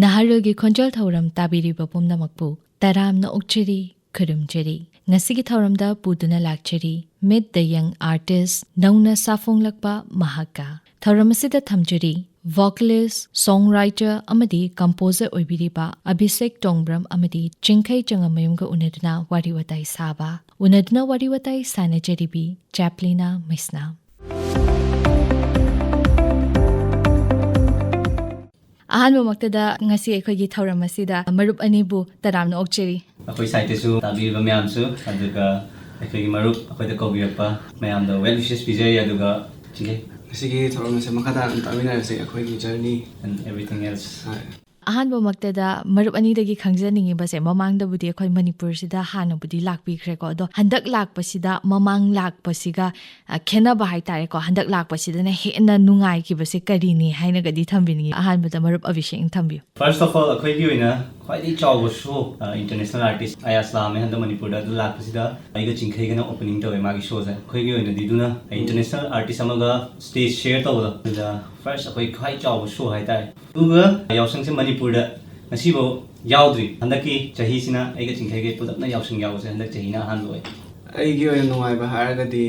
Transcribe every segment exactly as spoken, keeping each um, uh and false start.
ꯅꯍꯥꯔꯣꯜꯒꯤ ꯈꯣꯟꯖꯦꯜ ꯊꯧꯔꯝ ꯇꯥꯕꯤꯔꯤꯕ ꯄꯨꯝꯅꯃꯛꯄꯨ ꯇꯔꯥꯝꯅ ꯑꯣꯛꯆꯔꯤ, ꯈꯨꯔꯨꯝꯖꯔꯤ꯫ ꯉꯁꯤꯒꯤ ꯊꯧꯔꯝꯗ ꯄꯨꯗꯨꯅ ꯂꯥꯛꯆꯔꯤ Meet the Young Artist, ꯅꯧꯅ ꯁꯥꯐꯣꯡꯂꯛꯄ ꯃꯍꯥꯛꯀ꯫ ꯊꯧꯔꯝ ꯑꯁꯤꯗ ꯊꯝꯖꯔꯤ vocalist, song writer ꯑꯃꯗꯤ composer ꯑꯣꯏꯕꯤꯔꯤꯕ ꯑꯚꯤꯁꯦꯛ ꯇꯣꯡꯕ꯭ꯔꯝ ꯑꯃꯗꯤ ꯆꯤꯡꯈꯩ ꯆꯪꯉꯝꯃꯌꯨꯝꯒ ꯎꯅꯗꯨꯅ ꯋꯥꯔꯤ ꯋꯥꯇꯥꯏ ꯁꯥꯕ꯫ ꯎꯅꯗꯨꯅ ꯋꯥꯔꯤ ꯋꯥꯇꯥꯏ ꯁꯥꯟꯅꯖꯔꯤꯕꯤ ꯆꯦꯄ꯭ꯂꯤꯅꯥ ꯃꯩꯁꯅꯥꯝ꯫ ꯑꯍꯥꯟꯕꯃꯛꯇꯗ ꯉꯁꯤ ꯑꯩꯈꯣꯏꯒꯤ ꯊꯧꯔꯝ ꯑꯁꯤꯗ ꯃꯔꯨꯞ ꯑꯅꯤꯕꯨ ꯇꯔꯥꯝꯅ ꯑꯣꯛꯆꯔꯤ꯫ ꯑꯩꯈꯣꯏ ꯁꯥꯏꯠꯇꯁꯨ ꯇꯥꯕꯤꯔꯤꯕ ꯃꯌꯥꯝꯁꯨ, ꯑꯗꯨꯒ ꯑꯩꯈꯣꯏꯒꯤ ꯃꯔꯨꯞ ꯑꯩꯈꯣꯏꯗ ꯀꯧꯕꯤꯔꯛꯄ ꯃꯌꯥꯝꯗ well wishes ꯄꯤꯖꯔꯤ꯫ ꯑꯗꯨꯒ ꯆꯤꯡꯈꯩ꯫ ꯉꯁꯤꯒꯤ ꯊꯧꯔꯝ ꯑꯁꯤ ꯃꯈꯥ ꯇꯥꯅ ꯑꯗꯨꯝ ꯇꯥꯃꯤꯟꯅꯔꯁꯦ, ꯑꯩꯈꯣꯏꯒꯤ journey and everything else꯫ ꯍꯣꯏ꯫ ꯑꯍꯥꯟꯕꯃꯛꯇꯗ ꯃꯔꯨꯞ ꯑꯅꯤꯗꯒꯤ ꯈꯪꯖꯅꯤꯡꯉꯤꯕꯁꯦ, ꯃꯃꯥꯡꯗꯕꯨꯗꯤ ꯑꯩꯈꯣꯏ ꯃꯅꯤꯄꯨꯔꯁꯤꯗ ꯍꯥꯟꯅꯕꯨꯗꯤ ꯂꯥꯛꯄꯤꯈ꯭ꯔꯦꯀꯣ, ꯑꯗꯣ ꯍꯟꯗꯛ ꯂꯥꯛꯄꯁꯤꯗ ꯃꯃꯥꯡ ꯂꯥꯛꯄꯁꯤꯒ, ꯑ, ꯈꯦꯠꯅꯕ ꯍꯥꯏꯇꯥꯔꯦꯀꯣ, ꯍꯟꯗꯛ ꯂꯥꯛꯄꯁꯤꯗꯅ ꯍꯦꯟꯅ ꯅꯨꯡꯉꯥꯏꯈꯤꯕꯁꯦ ꯀꯔꯤꯅꯤ ꯍꯥꯏꯅꯒꯗꯤ ꯊꯝꯕꯤꯅꯤꯡꯉꯤ? ꯑꯍꯥꯟꯕꯗ ꯃꯔꯨꯞ ꯑꯚꯤꯁꯦꯛꯅ ꯊꯝꯕꯤꯌꯨ꯫ First of all, ꯑꯩꯈꯣꯏꯒꯤ ꯑꯣꯏꯅ ꯈ꯭ꯋꯥꯏꯗꯒꯤ ꯆꯥꯎꯕ show, ꯑ, international artist ꯑꯌꯥꯁ ꯂꯥꯛꯑꯝꯃꯦ ꯍꯟꯗꯛ ꯃꯅꯤꯄꯨꯔꯗ꯫ ꯑꯗꯨ ꯂꯥꯛꯄꯁꯤꯗ ꯑꯩꯒ ꯆꯤꯡꯈꯩꯒꯅ opening ꯇꯧꯋꯦ ꯃꯥꯒꯤ showꯁꯦ꯫ ꯑꯩꯈꯣꯏꯒꯤ ꯑꯣꯏꯅꯗꯤ ꯑꯗꯨꯅ international artist ꯑꯃꯒ stage share ꯇꯧꯕꯗꯣ, ꯑꯗꯨꯗ first ꯑꯩꯈꯣꯏ ꯈ꯭ꯋꯥꯏ ꯆꯥꯎꯕ show ꯍꯥꯏꯇꯥꯔꯦ꯫ ꯑꯗꯨꯒ ꯌꯥꯎꯁꯪꯁꯦ ꯃꯅꯤꯄꯨꯔꯗ ꯉꯁꯤꯐꯥꯎ ꯌꯥꯎꯗ꯭ꯔꯤ꯫ ꯍꯟꯗꯛꯀꯤ ꯆꯍꯤꯁꯤꯅ ꯑꯩꯒ ꯆꯤꯡꯈꯩꯒ ꯄꯨꯂꯞꯅ ꯌꯥꯎꯁꯪ ꯌꯥꯎꯕꯁꯦ ꯍꯟꯗꯛ ꯆꯍꯤꯅ ꯑꯍꯥꯟꯕ ꯑꯣꯏ꯫ ꯑꯩꯒꯤ ꯑꯣꯏꯅ ꯅꯨꯡꯉꯥꯏꯕ ꯍꯥꯏꯔꯒꯗꯤ,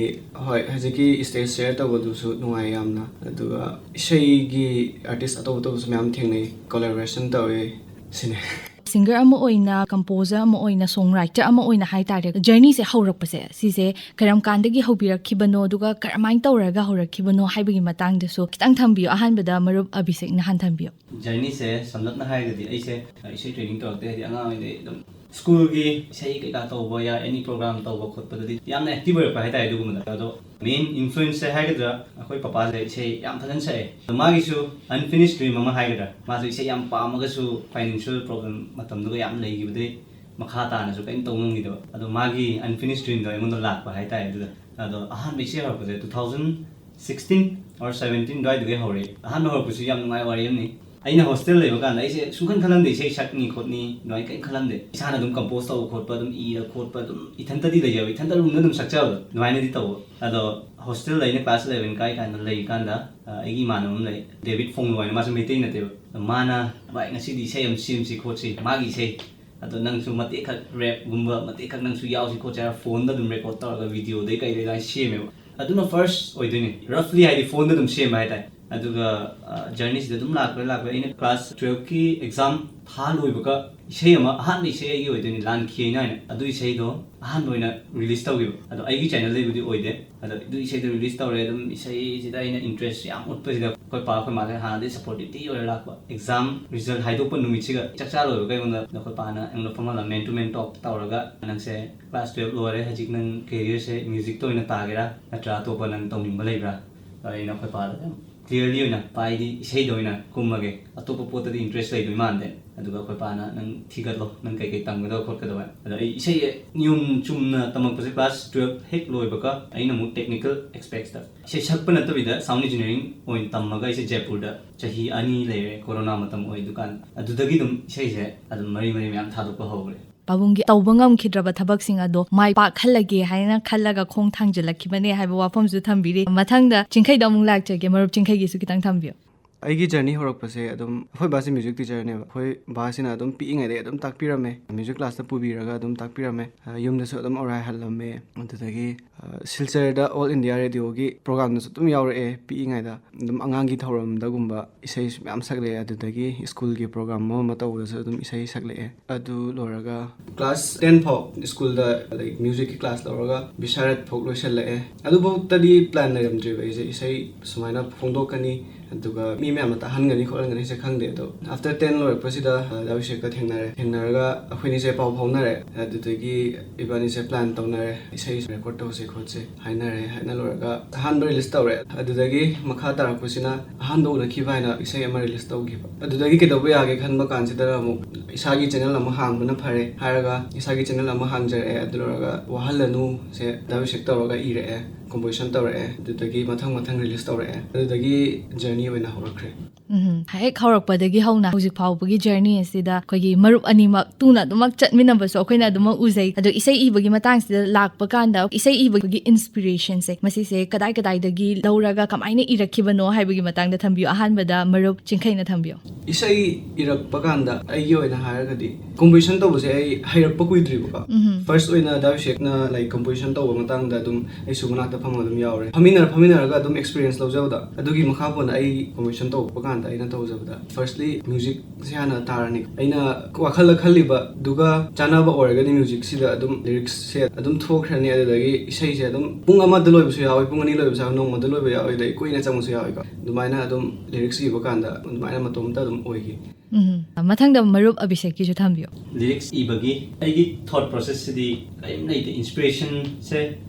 ꯍꯣꯏ, ꯍꯧꯖꯤꯛꯀꯤ stage share ꯇꯧꯕꯗꯨꯁꯨ ꯅꯨꯡꯉꯥꯏ ꯌꯥꯝꯅ, ꯑꯗꯨꯒ ꯏꯁꯩꯒꯤ artist ꯑꯇꯧ ꯑꯇꯧꯕꯁꯨ ꯃꯌꯥꯝ ꯊꯦꯡꯅꯩ, collaboration ꯇꯧꯋꯦ, ꯁꯤꯅꯦ꯫ Singer ꯑꯃ ꯑꯣꯏꯅ, composer ꯑꯃ ꯑꯣꯏꯅ, song writer ꯑꯃ ꯑꯣꯏꯅ ꯍꯥꯏꯇꯥꯔꯦ, journeyꯁꯦ ꯍꯧꯔꯛꯄꯁꯦ, ꯁꯤꯁꯦ ꯀꯔꯝ ꯀꯥꯟꯗꯒꯤ ꯍꯧꯕꯤꯔꯛꯈꯤꯕꯅꯣ, ꯑꯗꯨꯒ ꯀꯔꯝꯍꯥꯏꯅ ꯇꯧꯔꯒ ꯍꯧꯔꯛꯈꯤꯕꯅꯣ ꯍꯥꯏꯕꯒꯤ ꯃꯇꯥꯡꯗꯁꯨ ꯈꯤꯇꯪ ꯊꯝꯕꯤꯌꯨ꯫ ꯑꯍꯥꯟꯕꯗ ꯃꯔꯨꯞ ꯑꯚꯤꯁꯦꯛꯅ ꯍꯥꯟꯊꯝꯕꯤꯌꯨ꯫ Journeyꯁꯦ ꯁꯝꯂꯞꯅ ꯍꯥꯏꯔꯒꯗꯤ, ꯑꯩꯁꯦ, ꯑ, ꯏꯁꯩ training ꯇꯧꯔꯛꯇꯦ, ꯍꯥꯏꯗꯤ ꯑꯉꯥꯡ ꯑꯣꯏꯔꯤꯉꯩꯗꯩ ꯑꯗꯨꯝ schoolꯒꯤ ꯏꯁꯩ ꯀꯩꯀꯥ ꯇꯧꯕ ꯌꯥꯏ, any program ꯇꯧꯕ ꯈꯣꯠꯄꯗꯗꯤ ꯌꯥꯝꯅ active ꯑꯣꯏꯔꯛꯄ ꯍꯥꯏꯇꯥꯔꯦ ꯑꯗꯨꯒꯨꯝꯕꯗ꯫ ꯑꯗꯣ main influenceꯁꯦ ꯍꯥꯏꯒꯗ꯭ꯔꯥ, ꯑꯩꯈꯣꯏ ꯄꯄꯥꯁꯦ ꯏꯁꯩ ꯌꯥꯝ ꯐꯖꯅ ꯁꯛꯑꯦ꯫ ꯑꯗꯣ ꯃꯥꯒꯤꯁꯨ unfinished dream ꯑꯃ ꯍꯥꯏꯒꯗ꯭ꯔꯥ, ꯃꯥꯁꯨ ꯏꯁꯩ ꯌꯥꯝ ꯄꯥꯝꯃꯒꯁꯨ financial problem ꯃꯇꯝꯗꯨꯒ ꯌꯥꯝ ꯂꯩꯈꯤꯕꯗꯩ ꯃꯈꯥ ꯇꯥꯅꯁꯨ ꯀꯔꯤꯝ ꯇꯧ ꯉꯝꯈꯤꯗꯕ꯫ ꯑꯗꯣ ꯃꯥꯒꯤ unfinished dreamꯗꯣ ꯑꯩꯉꯣꯟꯗ ꯂꯥꯛꯄ ꯍꯥꯏꯇꯥꯔꯦ꯫ ꯑꯗꯨꯗ ꯑꯗꯣ ꯑꯍꯥꯟꯕ ꯏꯁꯩ ꯍꯧꯔꯛꯄꯁꯦ two thousand sixteen or seventeen ꯑꯗꯨꯋꯥꯏꯗꯨꯗꯒꯤ ꯍꯧꯔꯛꯑꯦ꯫ ꯑꯍꯥꯟꯕ ꯍꯧꯔꯛꯄꯁꯤ ꯌꯥꯝ ꯅꯨꯡꯉꯥꯏ ꯋꯥꯔꯤ ꯑꯃꯅꯤ꯫ ꯑꯩꯅ ꯍꯣꯁꯇꯦꯜ ꯂꯩꯕ ꯀꯥꯟꯗ ꯑꯩꯁꯦ ꯁꯨꯡꯈꯟ ꯈꯜꯂꯝꯗꯦ ꯏꯁꯩ ꯁꯛꯅꯤ ꯈꯣꯠꯅꯤ ꯑꯗꯨꯃꯥꯏꯅ ꯀꯔꯤꯝ ꯈꯜꯂꯝꯗꯦ꯫ ꯏꯁꯥꯅ ꯑꯗꯨꯝ ꯀꯝꯄꯣꯁ ꯇꯧꯕ ꯈꯣꯠꯄ, ꯑꯗꯨꯝ ꯏꯔ ꯈꯣꯠꯄ, ꯑꯗꯨꯝ ꯏꯊꯟꯇꯗꯤ ꯂꯩꯖꯕ, ꯏꯊꯟꯇ ꯔꯨꯝꯗ ꯑꯗꯨꯝ ꯁꯛꯆꯕꯗꯣ ꯑꯗꯨꯃꯥꯏꯅꯗꯤ ꯇꯧꯕ꯫ ꯑꯗꯣ ꯍꯣꯁꯇꯦꯜꯗ ꯑꯩꯅ ꯀ꯭ꯂꯥꯁ ꯏꯂꯦꯚꯦꯟ ꯀꯥꯏ ꯀꯥꯟꯗ ꯂꯩꯔꯤꯀꯥꯟꯗ, ꯑ, ꯑꯩꯒꯤ ꯏꯃꯥꯟꯅꯕ ꯑꯃ ꯂꯩ, ꯗꯦꯕꯤꯠ ꯐꯣꯡꯂꯨ ꯍꯥꯏꯅ, ꯃꯥꯁꯨ ꯃꯩꯇꯩ ꯅꯠꯇꯦꯕ꯫ "ꯃꯥꯅ, ꯚꯥꯏ, ꯉꯁꯤꯗꯤ ꯏꯁꯩ ꯑꯃ ꯁꯦꯝꯁꯤ ꯈꯣꯠꯁꯤ, ꯃꯥꯒꯤ ꯏꯁꯩ, ꯑꯗꯣ ꯅꯪꯁꯨ ꯃꯇꯦꯛ ꯈꯛ ꯔꯦꯞꯀꯨꯝꯕ ꯃꯇꯦꯛ ꯈꯛ ꯅꯪꯁꯨ ꯌꯥꯎꯁꯤ ꯈꯣꯠꯁꯤ" ꯍꯥꯏꯔ ꯐꯣꯟꯗ ꯑꯗꯨꯝ ꯔꯦꯀꯣꯔꯗ ꯇꯧꯔꯒ ꯚꯤꯗꯤꯑꯣꯗꯩ ꯀꯩꯗꯩ ꯑꯗꯨꯃꯥꯏꯅ ꯁꯦꯝꯃꯦꯕ꯫ ꯑꯗꯨꯅ ꯐꯥꯔꯁ ꯑꯣꯏꯗꯣꯏꯅꯦ, ꯔꯐꯂꯤ ꯍꯥꯏꯗꯤ ꯐꯣꯟꯗ ꯑꯗꯨꯝ ꯁꯦꯝꯕ ꯍꯥꯏꯇꯥꯔꯦ꯫ ꯑꯗꯨꯒ, ꯑ, ꯖꯔꯅꯤꯁꯤꯗ ꯑꯗꯨꯝ ꯂꯥꯛꯄ꯭ꯔꯥ ꯂꯥꯛꯄ꯭ꯔꯥ ꯑꯩꯅ ꯀ꯭ꯂꯥꯁ ꯇꯨꯌꯦꯜꯐꯀꯤ ꯑꯦꯛꯖꯥꯝ ꯊꯥ ꯂꯣꯏꯕꯒ ꯏꯁꯩ ꯑꯃ, ꯑꯍꯥꯟꯕ ꯏꯁꯩ ꯑꯩꯒꯤ ꯑꯣꯏꯗꯣꯏꯅꯤ, "ꯂꯥꯟꯈꯤ" ꯍꯥꯏꯅ ꯍꯥꯏꯅ, ꯑꯗꯨ ꯏꯁꯩꯗꯣ ꯑꯍꯥꯟꯕ ꯑꯣꯏꯅ ꯔꯤꯂꯤꯁ ꯇꯧꯈꯤꯕ꯫ ꯑꯗꯣ ꯑꯩꯒꯤ ꯆꯦꯅꯦꯜꯗꯩꯕꯨꯗꯤ ꯑꯣꯏꯗꯦ, ꯑꯗꯣ ꯑꯗꯨ ꯏꯁꯩꯗꯣ ꯔꯤꯂꯤꯁ ꯇꯧꯔꯦ꯫ ꯑꯗꯨꯝ ꯏꯁꯩꯁꯤꯗ ꯑꯩꯅ ꯏꯟꯇꯔꯦꯁ ꯌꯥꯝ ꯎꯠꯄꯁꯤꯗ ꯑꯩꯈꯣꯏ ꯄꯥ ꯑꯩꯈꯣꯏ ꯃꯥꯁꯦ ꯍꯥꯟꯅꯗꯤ ꯁꯞꯄꯣꯔꯇꯤꯞꯇꯤ ꯑꯣꯏꯔ ꯂꯥꯛꯄ꯫ ꯑꯦꯛꯖꯥꯝ ꯔꯤꯖꯜ ꯍꯥꯏꯗꯣꯛꯄ ꯅꯨꯃꯤꯠꯁꯤꯒ ꯆꯥꯛ ꯆꯥ ꯂꯣꯏꯕꯒ ꯑꯩꯉꯣꯟꯗ ꯑꯩꯈꯣꯏ ꯄꯥꯅ ꯑꯩꯉꯣꯟꯗ ꯐꯝꯍꯜꯂꯒ ꯃꯦꯟ ꯇꯨ ꯃꯦꯟ ꯇꯣꯛ ꯇꯧꯔꯒ, "ꯅꯪꯁꯦ ꯀ꯭ꯂꯥꯁ ꯇꯨꯌꯦꯜꯐ ꯂꯣꯏꯔꯦ, ꯍꯧꯖꯤꯛ ꯅꯪ ꯀꯦꯔꯤꯌꯔꯁꯦ ꯃ꯭ꯌꯨꯖꯤꯛꯇ ꯑꯣꯏꯅ ꯇꯥꯒꯦꯔꯥ, ꯅꯠꯇ꯭ꯔꯥ ꯑꯇꯣꯞꯄ ꯅꯪ ꯇꯧꯅꯤꯡꯕ ꯂꯩꯕ꯭ꯔꯥ?" ꯑꯗ ꯑꯩꯅ ꯑꯩꯈꯣꯏ ꯄꯥꯗ ꯌꯥꯝ ꯀ꯭ꯂꯤꯌꯔꯂꯤ ꯑꯣꯏꯅ, "ꯄꯥ, ꯑꯩꯗꯤ ꯏꯁꯩꯗ ꯑꯣꯏꯅ ꯀꯨꯝꯃꯒꯦ, ꯑꯇꯣꯞꯄ ꯄꯣꯠꯇꯗꯤ ꯏꯟꯇꯔꯦꯁ ꯂꯩꯗꯣꯏ ꯃꯥꯟꯗꯦ꯫ ꯑꯗꯨꯒ ꯑꯩꯈꯣꯏ ꯄꯥꯅ ꯅꯪ ꯊꯤꯒꯠꯂꯣ, ꯅꯪ ꯀꯩꯀꯩ ꯇꯝꯒꯗꯕ ꯈꯣꯠꯀꯗꯕ"꯫ ꯑꯗꯣ ꯑꯩ ꯏꯁꯩꯁꯦ ꯅꯤꯌꯣꯝ ꯆꯨꯝꯅ ꯇꯝꯃꯛꯄꯁꯦ ꯀ꯭ꯂꯥꯁ ꯇꯨꯌꯦꯜꯐ ꯍꯦꯛ ꯂꯣꯏꯕꯒ ꯑꯩꯅ ꯑꯃꯨꯛ ꯇꯦꯛꯅꯤꯀꯦꯜ ꯑꯦꯁꯄꯦꯛꯁꯇ ꯏꯁꯩ ꯁꯛꯄ ꯅꯠꯇꯕꯤꯗ ꯁꯥꯎꯟ ꯏꯟꯖꯤꯅꯤꯌꯥꯔꯤꯡ ꯑꯣꯏꯅ ꯇꯝꯃꯒ ꯑꯩꯁꯦ ꯖꯩꯄꯨꯔꯗ ꯆꯍꯤ ꯑꯅꯤ ꯂꯩꯔꯦ, ꯀꯣꯔꯣꯅꯥ ꯃꯇꯝ ꯑꯣꯏ ꯗꯨꯀꯥꯟ꯫ ꯑꯗꯨꯗꯒꯤ ꯑꯗꯨꯝ ꯏꯁꯩꯁꯦ ꯑꯗꯨꯝ ꯃꯔꯤ ꯃꯔꯤ ꯃꯌꯥꯝ ꯊꯥꯗꯣꯛꯄ ꯍꯧꯈ꯭ꯔꯦ꯫ ꯄꯥꯕꯨꯡꯒꯤ ꯇꯧꯕ ꯉꯝꯈꯤꯗ꯭ꯔꯕ ꯊꯕꯛꯁꯤꯡ ꯑꯗꯣ ꯃꯥꯏ ꯄꯥꯛꯍꯜꯂꯒꯦ ꯍꯥꯏꯅ ꯈꯜꯂꯒ ꯈꯣꯡ ꯊꯥꯡꯖꯤꯜꯂꯛꯈꯤꯕꯅꯦ ꯍꯥꯏꯕ ꯋꯥꯐꯝꯁꯨ ꯊꯝꯕꯤꯔꯤ꯫ ꯃꯊꯪꯗ ꯆꯤꯡꯈꯩꯗ ꯑꯃꯨꯛ ꯂꯥꯛꯆꯒꯦ, ꯃꯔꯨꯞ ꯆꯤꯡꯈꯩꯒꯤꯁꯨ ꯈꯤꯇꯪ ꯊꯝꯕꯤꯌꯨ꯫ ꯑꯩꯒꯤ ꯖꯔꯅꯤ ꯍꯧꯔꯛꯄꯁꯦ ꯑꯗꯨꯝ ꯑꯩꯈꯣꯏ ꯕꯥꯁꯦ ꯃ꯭ꯌꯨꯖꯤꯛ ꯇꯤꯆꯔꯅꯦꯕ꯫ ꯑꯩꯈꯣꯏ ꯕꯥꯁꯤꯅ ꯑꯗꯨꯝ ꯄꯤꯛꯏꯉꯩꯗꯒꯤ ꯑꯗꯨꯝ ꯇꯥꯛꯄꯤꯔꯝꯃꯦ, ꯃ꯭ꯌꯨꯖꯤꯛ ꯀ꯭ꯂꯥꯁꯇ ꯄꯨꯕꯤꯔꯒ ꯑꯗꯨꯝ ꯇꯥꯛꯄꯤꯔꯝꯃꯦ꯫ ꯑ, ꯌꯨꯝꯗꯁꯨ ꯑꯗꯨꯝ ꯑꯣꯔꯥꯏ ꯍꯜꯂꯝꯃꯦ꯫ ꯑꯗꯨꯗꯒꯤ, ꯑ, ꯁꯤꯜꯆꯔꯗ ꯑꯣꯜ ꯏꯟꯗꯤꯌꯥ ꯔꯦꯗꯤꯑꯣꯒꯤ ꯄ꯭ꯔꯣꯒꯥꯝꯗꯁꯨ ꯑꯗꯨꯝ ꯌꯥꯎꯔꯛꯑꯦ ꯄꯤꯛꯏꯉꯩꯗ꯫ ꯑꯗꯨꯝ ꯑꯉꯥꯡꯒꯤ ꯊꯧꯔꯝꯗꯒꯨꯝꯕ ꯏꯁꯩꯁꯨ ꯃꯌꯥꯝ ꯁꯛꯂꯛꯑꯦ꯫ ꯑꯗꯨꯗꯒꯤ ꯁ꯭ꯀꯨꯜꯒꯤ ꯄ꯭ꯔꯣꯒꯥꯝ ꯑꯃ ꯑꯃ ꯇꯧꯕꯗꯁꯨ ꯑꯗꯨꯝ ꯏꯁꯩ ꯁꯛꯂꯛꯑꯦ꯫ ꯑꯗꯨ ꯂꯣꯏꯔꯒ ꯀ꯭ꯂꯥꯁ ꯇꯦꯟ ꯐꯥꯎ ꯁ꯭ꯀꯨꯜꯗ, ꯂꯥꯏꯛ, ꯃ꯭ꯌꯨꯖꯤꯛꯀꯤ ꯀ꯭ꯂꯥꯁ ꯂꯧꯔꯒ ꯕꯤꯁꯥꯔꯠ ꯐꯥꯎ ꯂꯣꯏꯁꯤꯜꯂꯛꯑꯦ꯫ ꯑꯗꯨꯐꯥꯎꯇꯗꯤ ꯄ꯭ꯂꯥꯟ ꯂꯩꯔꯝꯗ꯭ꯔꯤꯕ ꯑꯩꯁꯦ ꯏꯁꯩ ꯁꯨꯃꯥꯏꯅ ꯐꯣꯡꯗꯣꯛꯀꯅꯤ, ꯑꯗꯨꯒ ꯃꯤ ꯃꯌꯥꯝꯅ ꯇꯥꯍꯟꯒꯅꯤ ꯈꯣꯠꯍꯟꯒꯅꯤ ꯍꯥꯏꯁꯦ ꯈꯪꯗꯦ꯫ ꯑꯗꯣ ꯑꯥꯐꯇꯔ ꯇꯦꯟ ꯂꯣꯏꯔꯛꯄꯁꯤꯗ, ꯑ, ꯗꯥ ꯑꯕꯤꯁꯦꯛꯀ ꯊꯦꯡꯅꯔꯦ꯫ ꯊꯦꯡꯅꯔꯒ ꯑꯩꯈꯣꯏꯅꯤꯁꯦ ꯄꯥꯎ ꯐꯥꯎꯅꯔꯦ꯫ ꯑꯗꯨꯗꯒꯤ ꯏꯕꯥꯅꯤꯁꯦ ꯄ꯭ꯂꯥꯟ ꯇꯧꯅꯔꯦ, ꯏꯁꯩ ꯔꯦꯀꯣꯔꯗ ꯇꯧꯁꯦ ꯈꯣꯠꯁꯦ ꯍꯥꯏꯅꯔꯦ꯫ ꯍꯥꯏꯅ ꯂꯣꯏꯔꯒ ꯑꯍꯥꯟꯕ ꯔꯤꯂꯤꯁ ꯇꯧꯔꯦ꯫ ꯑꯗꯨꯗꯒꯤ ꯃꯈꯥ ꯇꯥꯔꯛꯄꯁꯤꯅ ꯑꯍꯥꯟꯕ ꯎꯅꯈꯤꯕ ꯍꯥꯏꯅ ꯏꯁꯩ ꯑꯃ ꯔꯤꯂꯤꯁ ꯇꯧꯈꯤꯕ꯫ ꯑꯗꯨꯗꯒꯤ ꯀꯩꯗꯧꯕ ꯌꯥꯒꯦ ꯈꯟꯕ ꯀꯥꯟꯁꯤꯗ ꯑꯃꯨꯛ ꯏꯁꯥꯒꯤ ꯆꯦꯅꯦꯜ ꯑꯃ ꯍꯥꯡꯕꯅ ꯐꯔꯦ ꯍꯥꯏꯔꯒ ꯏꯁꯥꯒꯤ ꯆꯦꯅꯦꯜ ꯑꯃ ꯍꯥꯡꯖꯔꯛꯑꯦ꯫ ꯑꯗꯨ ꯂꯣꯏꯔꯒ "ꯋꯥꯍꯜꯂꯅꯨ"ꯁꯦ ꯗꯥ ꯑꯕꯤꯁꯦꯛ ꯇꯧꯔꯒ ꯏꯔꯛꯑꯦ꯫ ꯀꯣꯝꯄꯣꯖꯤꯁꯟ ꯇꯧꯔꯛꯑꯦ, ꯑꯗꯨꯗꯒꯤ ꯃꯊꯪ ꯃꯊꯪ ꯔꯤꯂꯤꯁ ꯇꯧꯔꯛꯑꯦ, ꯑꯗꯨꯗꯒꯤ ꯖꯔꯅꯤ ꯑꯣꯏꯅ ꯍꯧꯔꯛꯈ꯭ꯔꯦ꯫ ꯎꯝ, ꯍꯦꯛ ꯍꯧꯔꯛꯄꯗꯒꯤ ꯍꯧꯅ ꯍꯧꯖꯤꯛ ꯐꯥꯎꯕꯒꯤ ꯖꯔꯅꯤ ꯑꯁꯤꯗ ꯑꯩꯈꯣꯏꯒꯤ ꯃꯔꯨꯞ ꯑꯅꯤꯃꯛ ꯇꯨꯅ ꯑꯗꯨꯃꯛ ꯆꯠꯃꯤꯟꯅꯕꯁꯨ ꯑꯩꯈꯣꯏꯅ ꯑꯗꯨꯃꯛ ꯎꯖꯩ꯫ ꯑꯗꯣ ꯏꯁꯩ ꯏꯕꯒꯤ ꯃꯇꯥꯡꯁꯤꯗ ꯂꯥꯛꯄ ꯀꯥꯟꯗ ꯏꯁꯩ ꯏꯕꯒꯤ ꯏꯟꯁꯄꯤꯔꯦꯁꯟꯁꯦ ꯃꯁꯤꯁꯦ ꯀꯗꯥꯏ ꯀꯗꯥꯏꯗꯒꯤ ꯂꯧꯔꯒ ꯀꯃꯥꯏꯅ ꯏꯔꯛꯈꯤꯕꯅꯣ ꯍꯥꯏꯕꯒꯤ ꯃꯇꯥꯡꯗ ꯊꯝꯕꯤꯌꯨ꯫ ꯑꯍꯥꯟꯕꯗ ꯃꯔꯨꯞ ꯆꯤꯡꯈꯩꯅ ꯊꯝꯕꯤꯌꯨ꯫ ꯏꯁꯩ ꯏꯔꯛꯄ ꯀꯥꯟꯗ ꯑꯩꯒꯤ ꯑꯣꯏꯅ ꯍꯥꯏꯔꯒꯗꯤ ꯀꯣꯝꯄꯣꯖꯤꯁꯟ ꯇꯧꯕꯁꯦ ꯑꯩ ꯍꯩꯔꯛꯄ ꯀꯨꯏꯗ꯭ꯔꯤꯕꯀꯣ꯫ ꯐꯥꯔꯁ ꯑꯣꯏꯅ ꯗꯥ ꯑꯕꯤꯁꯦꯛꯅ, ꯂꯥꯏꯛ, ꯀꯣꯝꯄꯣꯖꯤꯁꯟ ꯇꯧꯕ ꯃꯇꯥꯡꯗ ꯑꯗꯨꯝ ꯑꯩꯁꯨ ꯃꯅꯥꯛꯇ ꯐꯝꯃꯒ ꯑꯗꯨꯝ ꯌꯥꯎꯔꯦ꯫ ꯐꯝꯃꯤꯟꯅꯔ ꯐꯝꯃꯤꯟꯅꯔꯒ ꯑꯗꯨꯝ ꯑꯦꯛꯁꯄꯤꯔꯤꯌꯦꯟꯁ ꯂꯧꯖꯕꯗ, ꯑꯗꯨꯒꯤ ꯃꯈꯥ ꯄꯣꯟꯅ ꯑꯩ ꯀꯣꯝꯄꯣꯖꯤꯁꯟ ꯇꯧꯕ ꯀꯥꯟꯗ ꯑꯩꯅ ꯇꯧꯖꯕꯗ ꯐꯥꯔꯁꯂꯤ ꯃ꯭ꯌꯨꯖꯤꯛꯁꯦ ꯍꯥꯟꯅ ꯇꯥꯔꯅꯤ꯫ ꯑꯩꯅ ꯋꯥꯈꯜꯗ ꯈꯜꯂꯤꯕꯗꯨꯒ ꯆꯥꯟꯅꯕ ꯑꯣꯏꯔꯒꯗꯤ ꯃ꯭ꯌꯨꯖꯤꯛꯁꯤꯗ ꯑꯗꯨꯝ ꯂꯤꯔꯤꯛꯁꯁꯦ ꯑꯗꯨꯝ ꯊꯣꯛꯈ꯭ꯔꯅꯤ꯫ ꯑꯗꯨꯗꯒꯤ ꯏꯁꯩꯁꯦ ꯑꯗꯨꯝ ꯄꯨꯡ ꯑꯃꯗ ꯂꯣꯏꯕꯁꯨ ꯌꯥꯎꯋꯤ, ꯄꯨꯡ ꯑꯅꯤ ꯂꯣꯏꯕꯁꯨ ꯌꯥꯎꯋꯤ, ꯅꯣꯡꯃꯗ ꯂꯣꯏꯕ ꯌꯥꯎꯋꯤ, ꯑꯗꯩ ꯀꯨꯏꯅ ꯆꯪꯕꯁꯨ ꯌꯥꯎꯋꯤꯀꯣ꯫ ꯑꯗꯨꯃꯥꯏꯅ ꯑꯗꯨꯝ ꯂꯤꯔꯤꯛꯁ ꯏꯕ ꯀꯥꯟꯗ ꯑꯗꯨꯃꯥꯏꯅ ꯃꯇꯣꯝꯇ ꯑꯗꯨꯝ ꯑꯣꯏꯈꯤ꯫ ꯎꯝ, ꯃꯊꯪꯗ ꯃꯔꯨꯞ ꯑꯕꯤꯁꯦꯛꯀꯤꯁꯨ ꯊꯝꯕꯤꯌꯨ꯫ ꯂꯤꯔꯤꯛꯁ ꯏꯕꯒꯤ ꯑꯩꯒꯤ ꯊꯣꯠ ꯄ꯭ꯔꯣꯁꯦꯁꯁꯤꯗꯤ ꯀꯔꯤꯝ ꯂꯩꯇꯦ꯫ ꯏꯟꯁꯄꯤꯔꯦꯁꯟꯁꯦ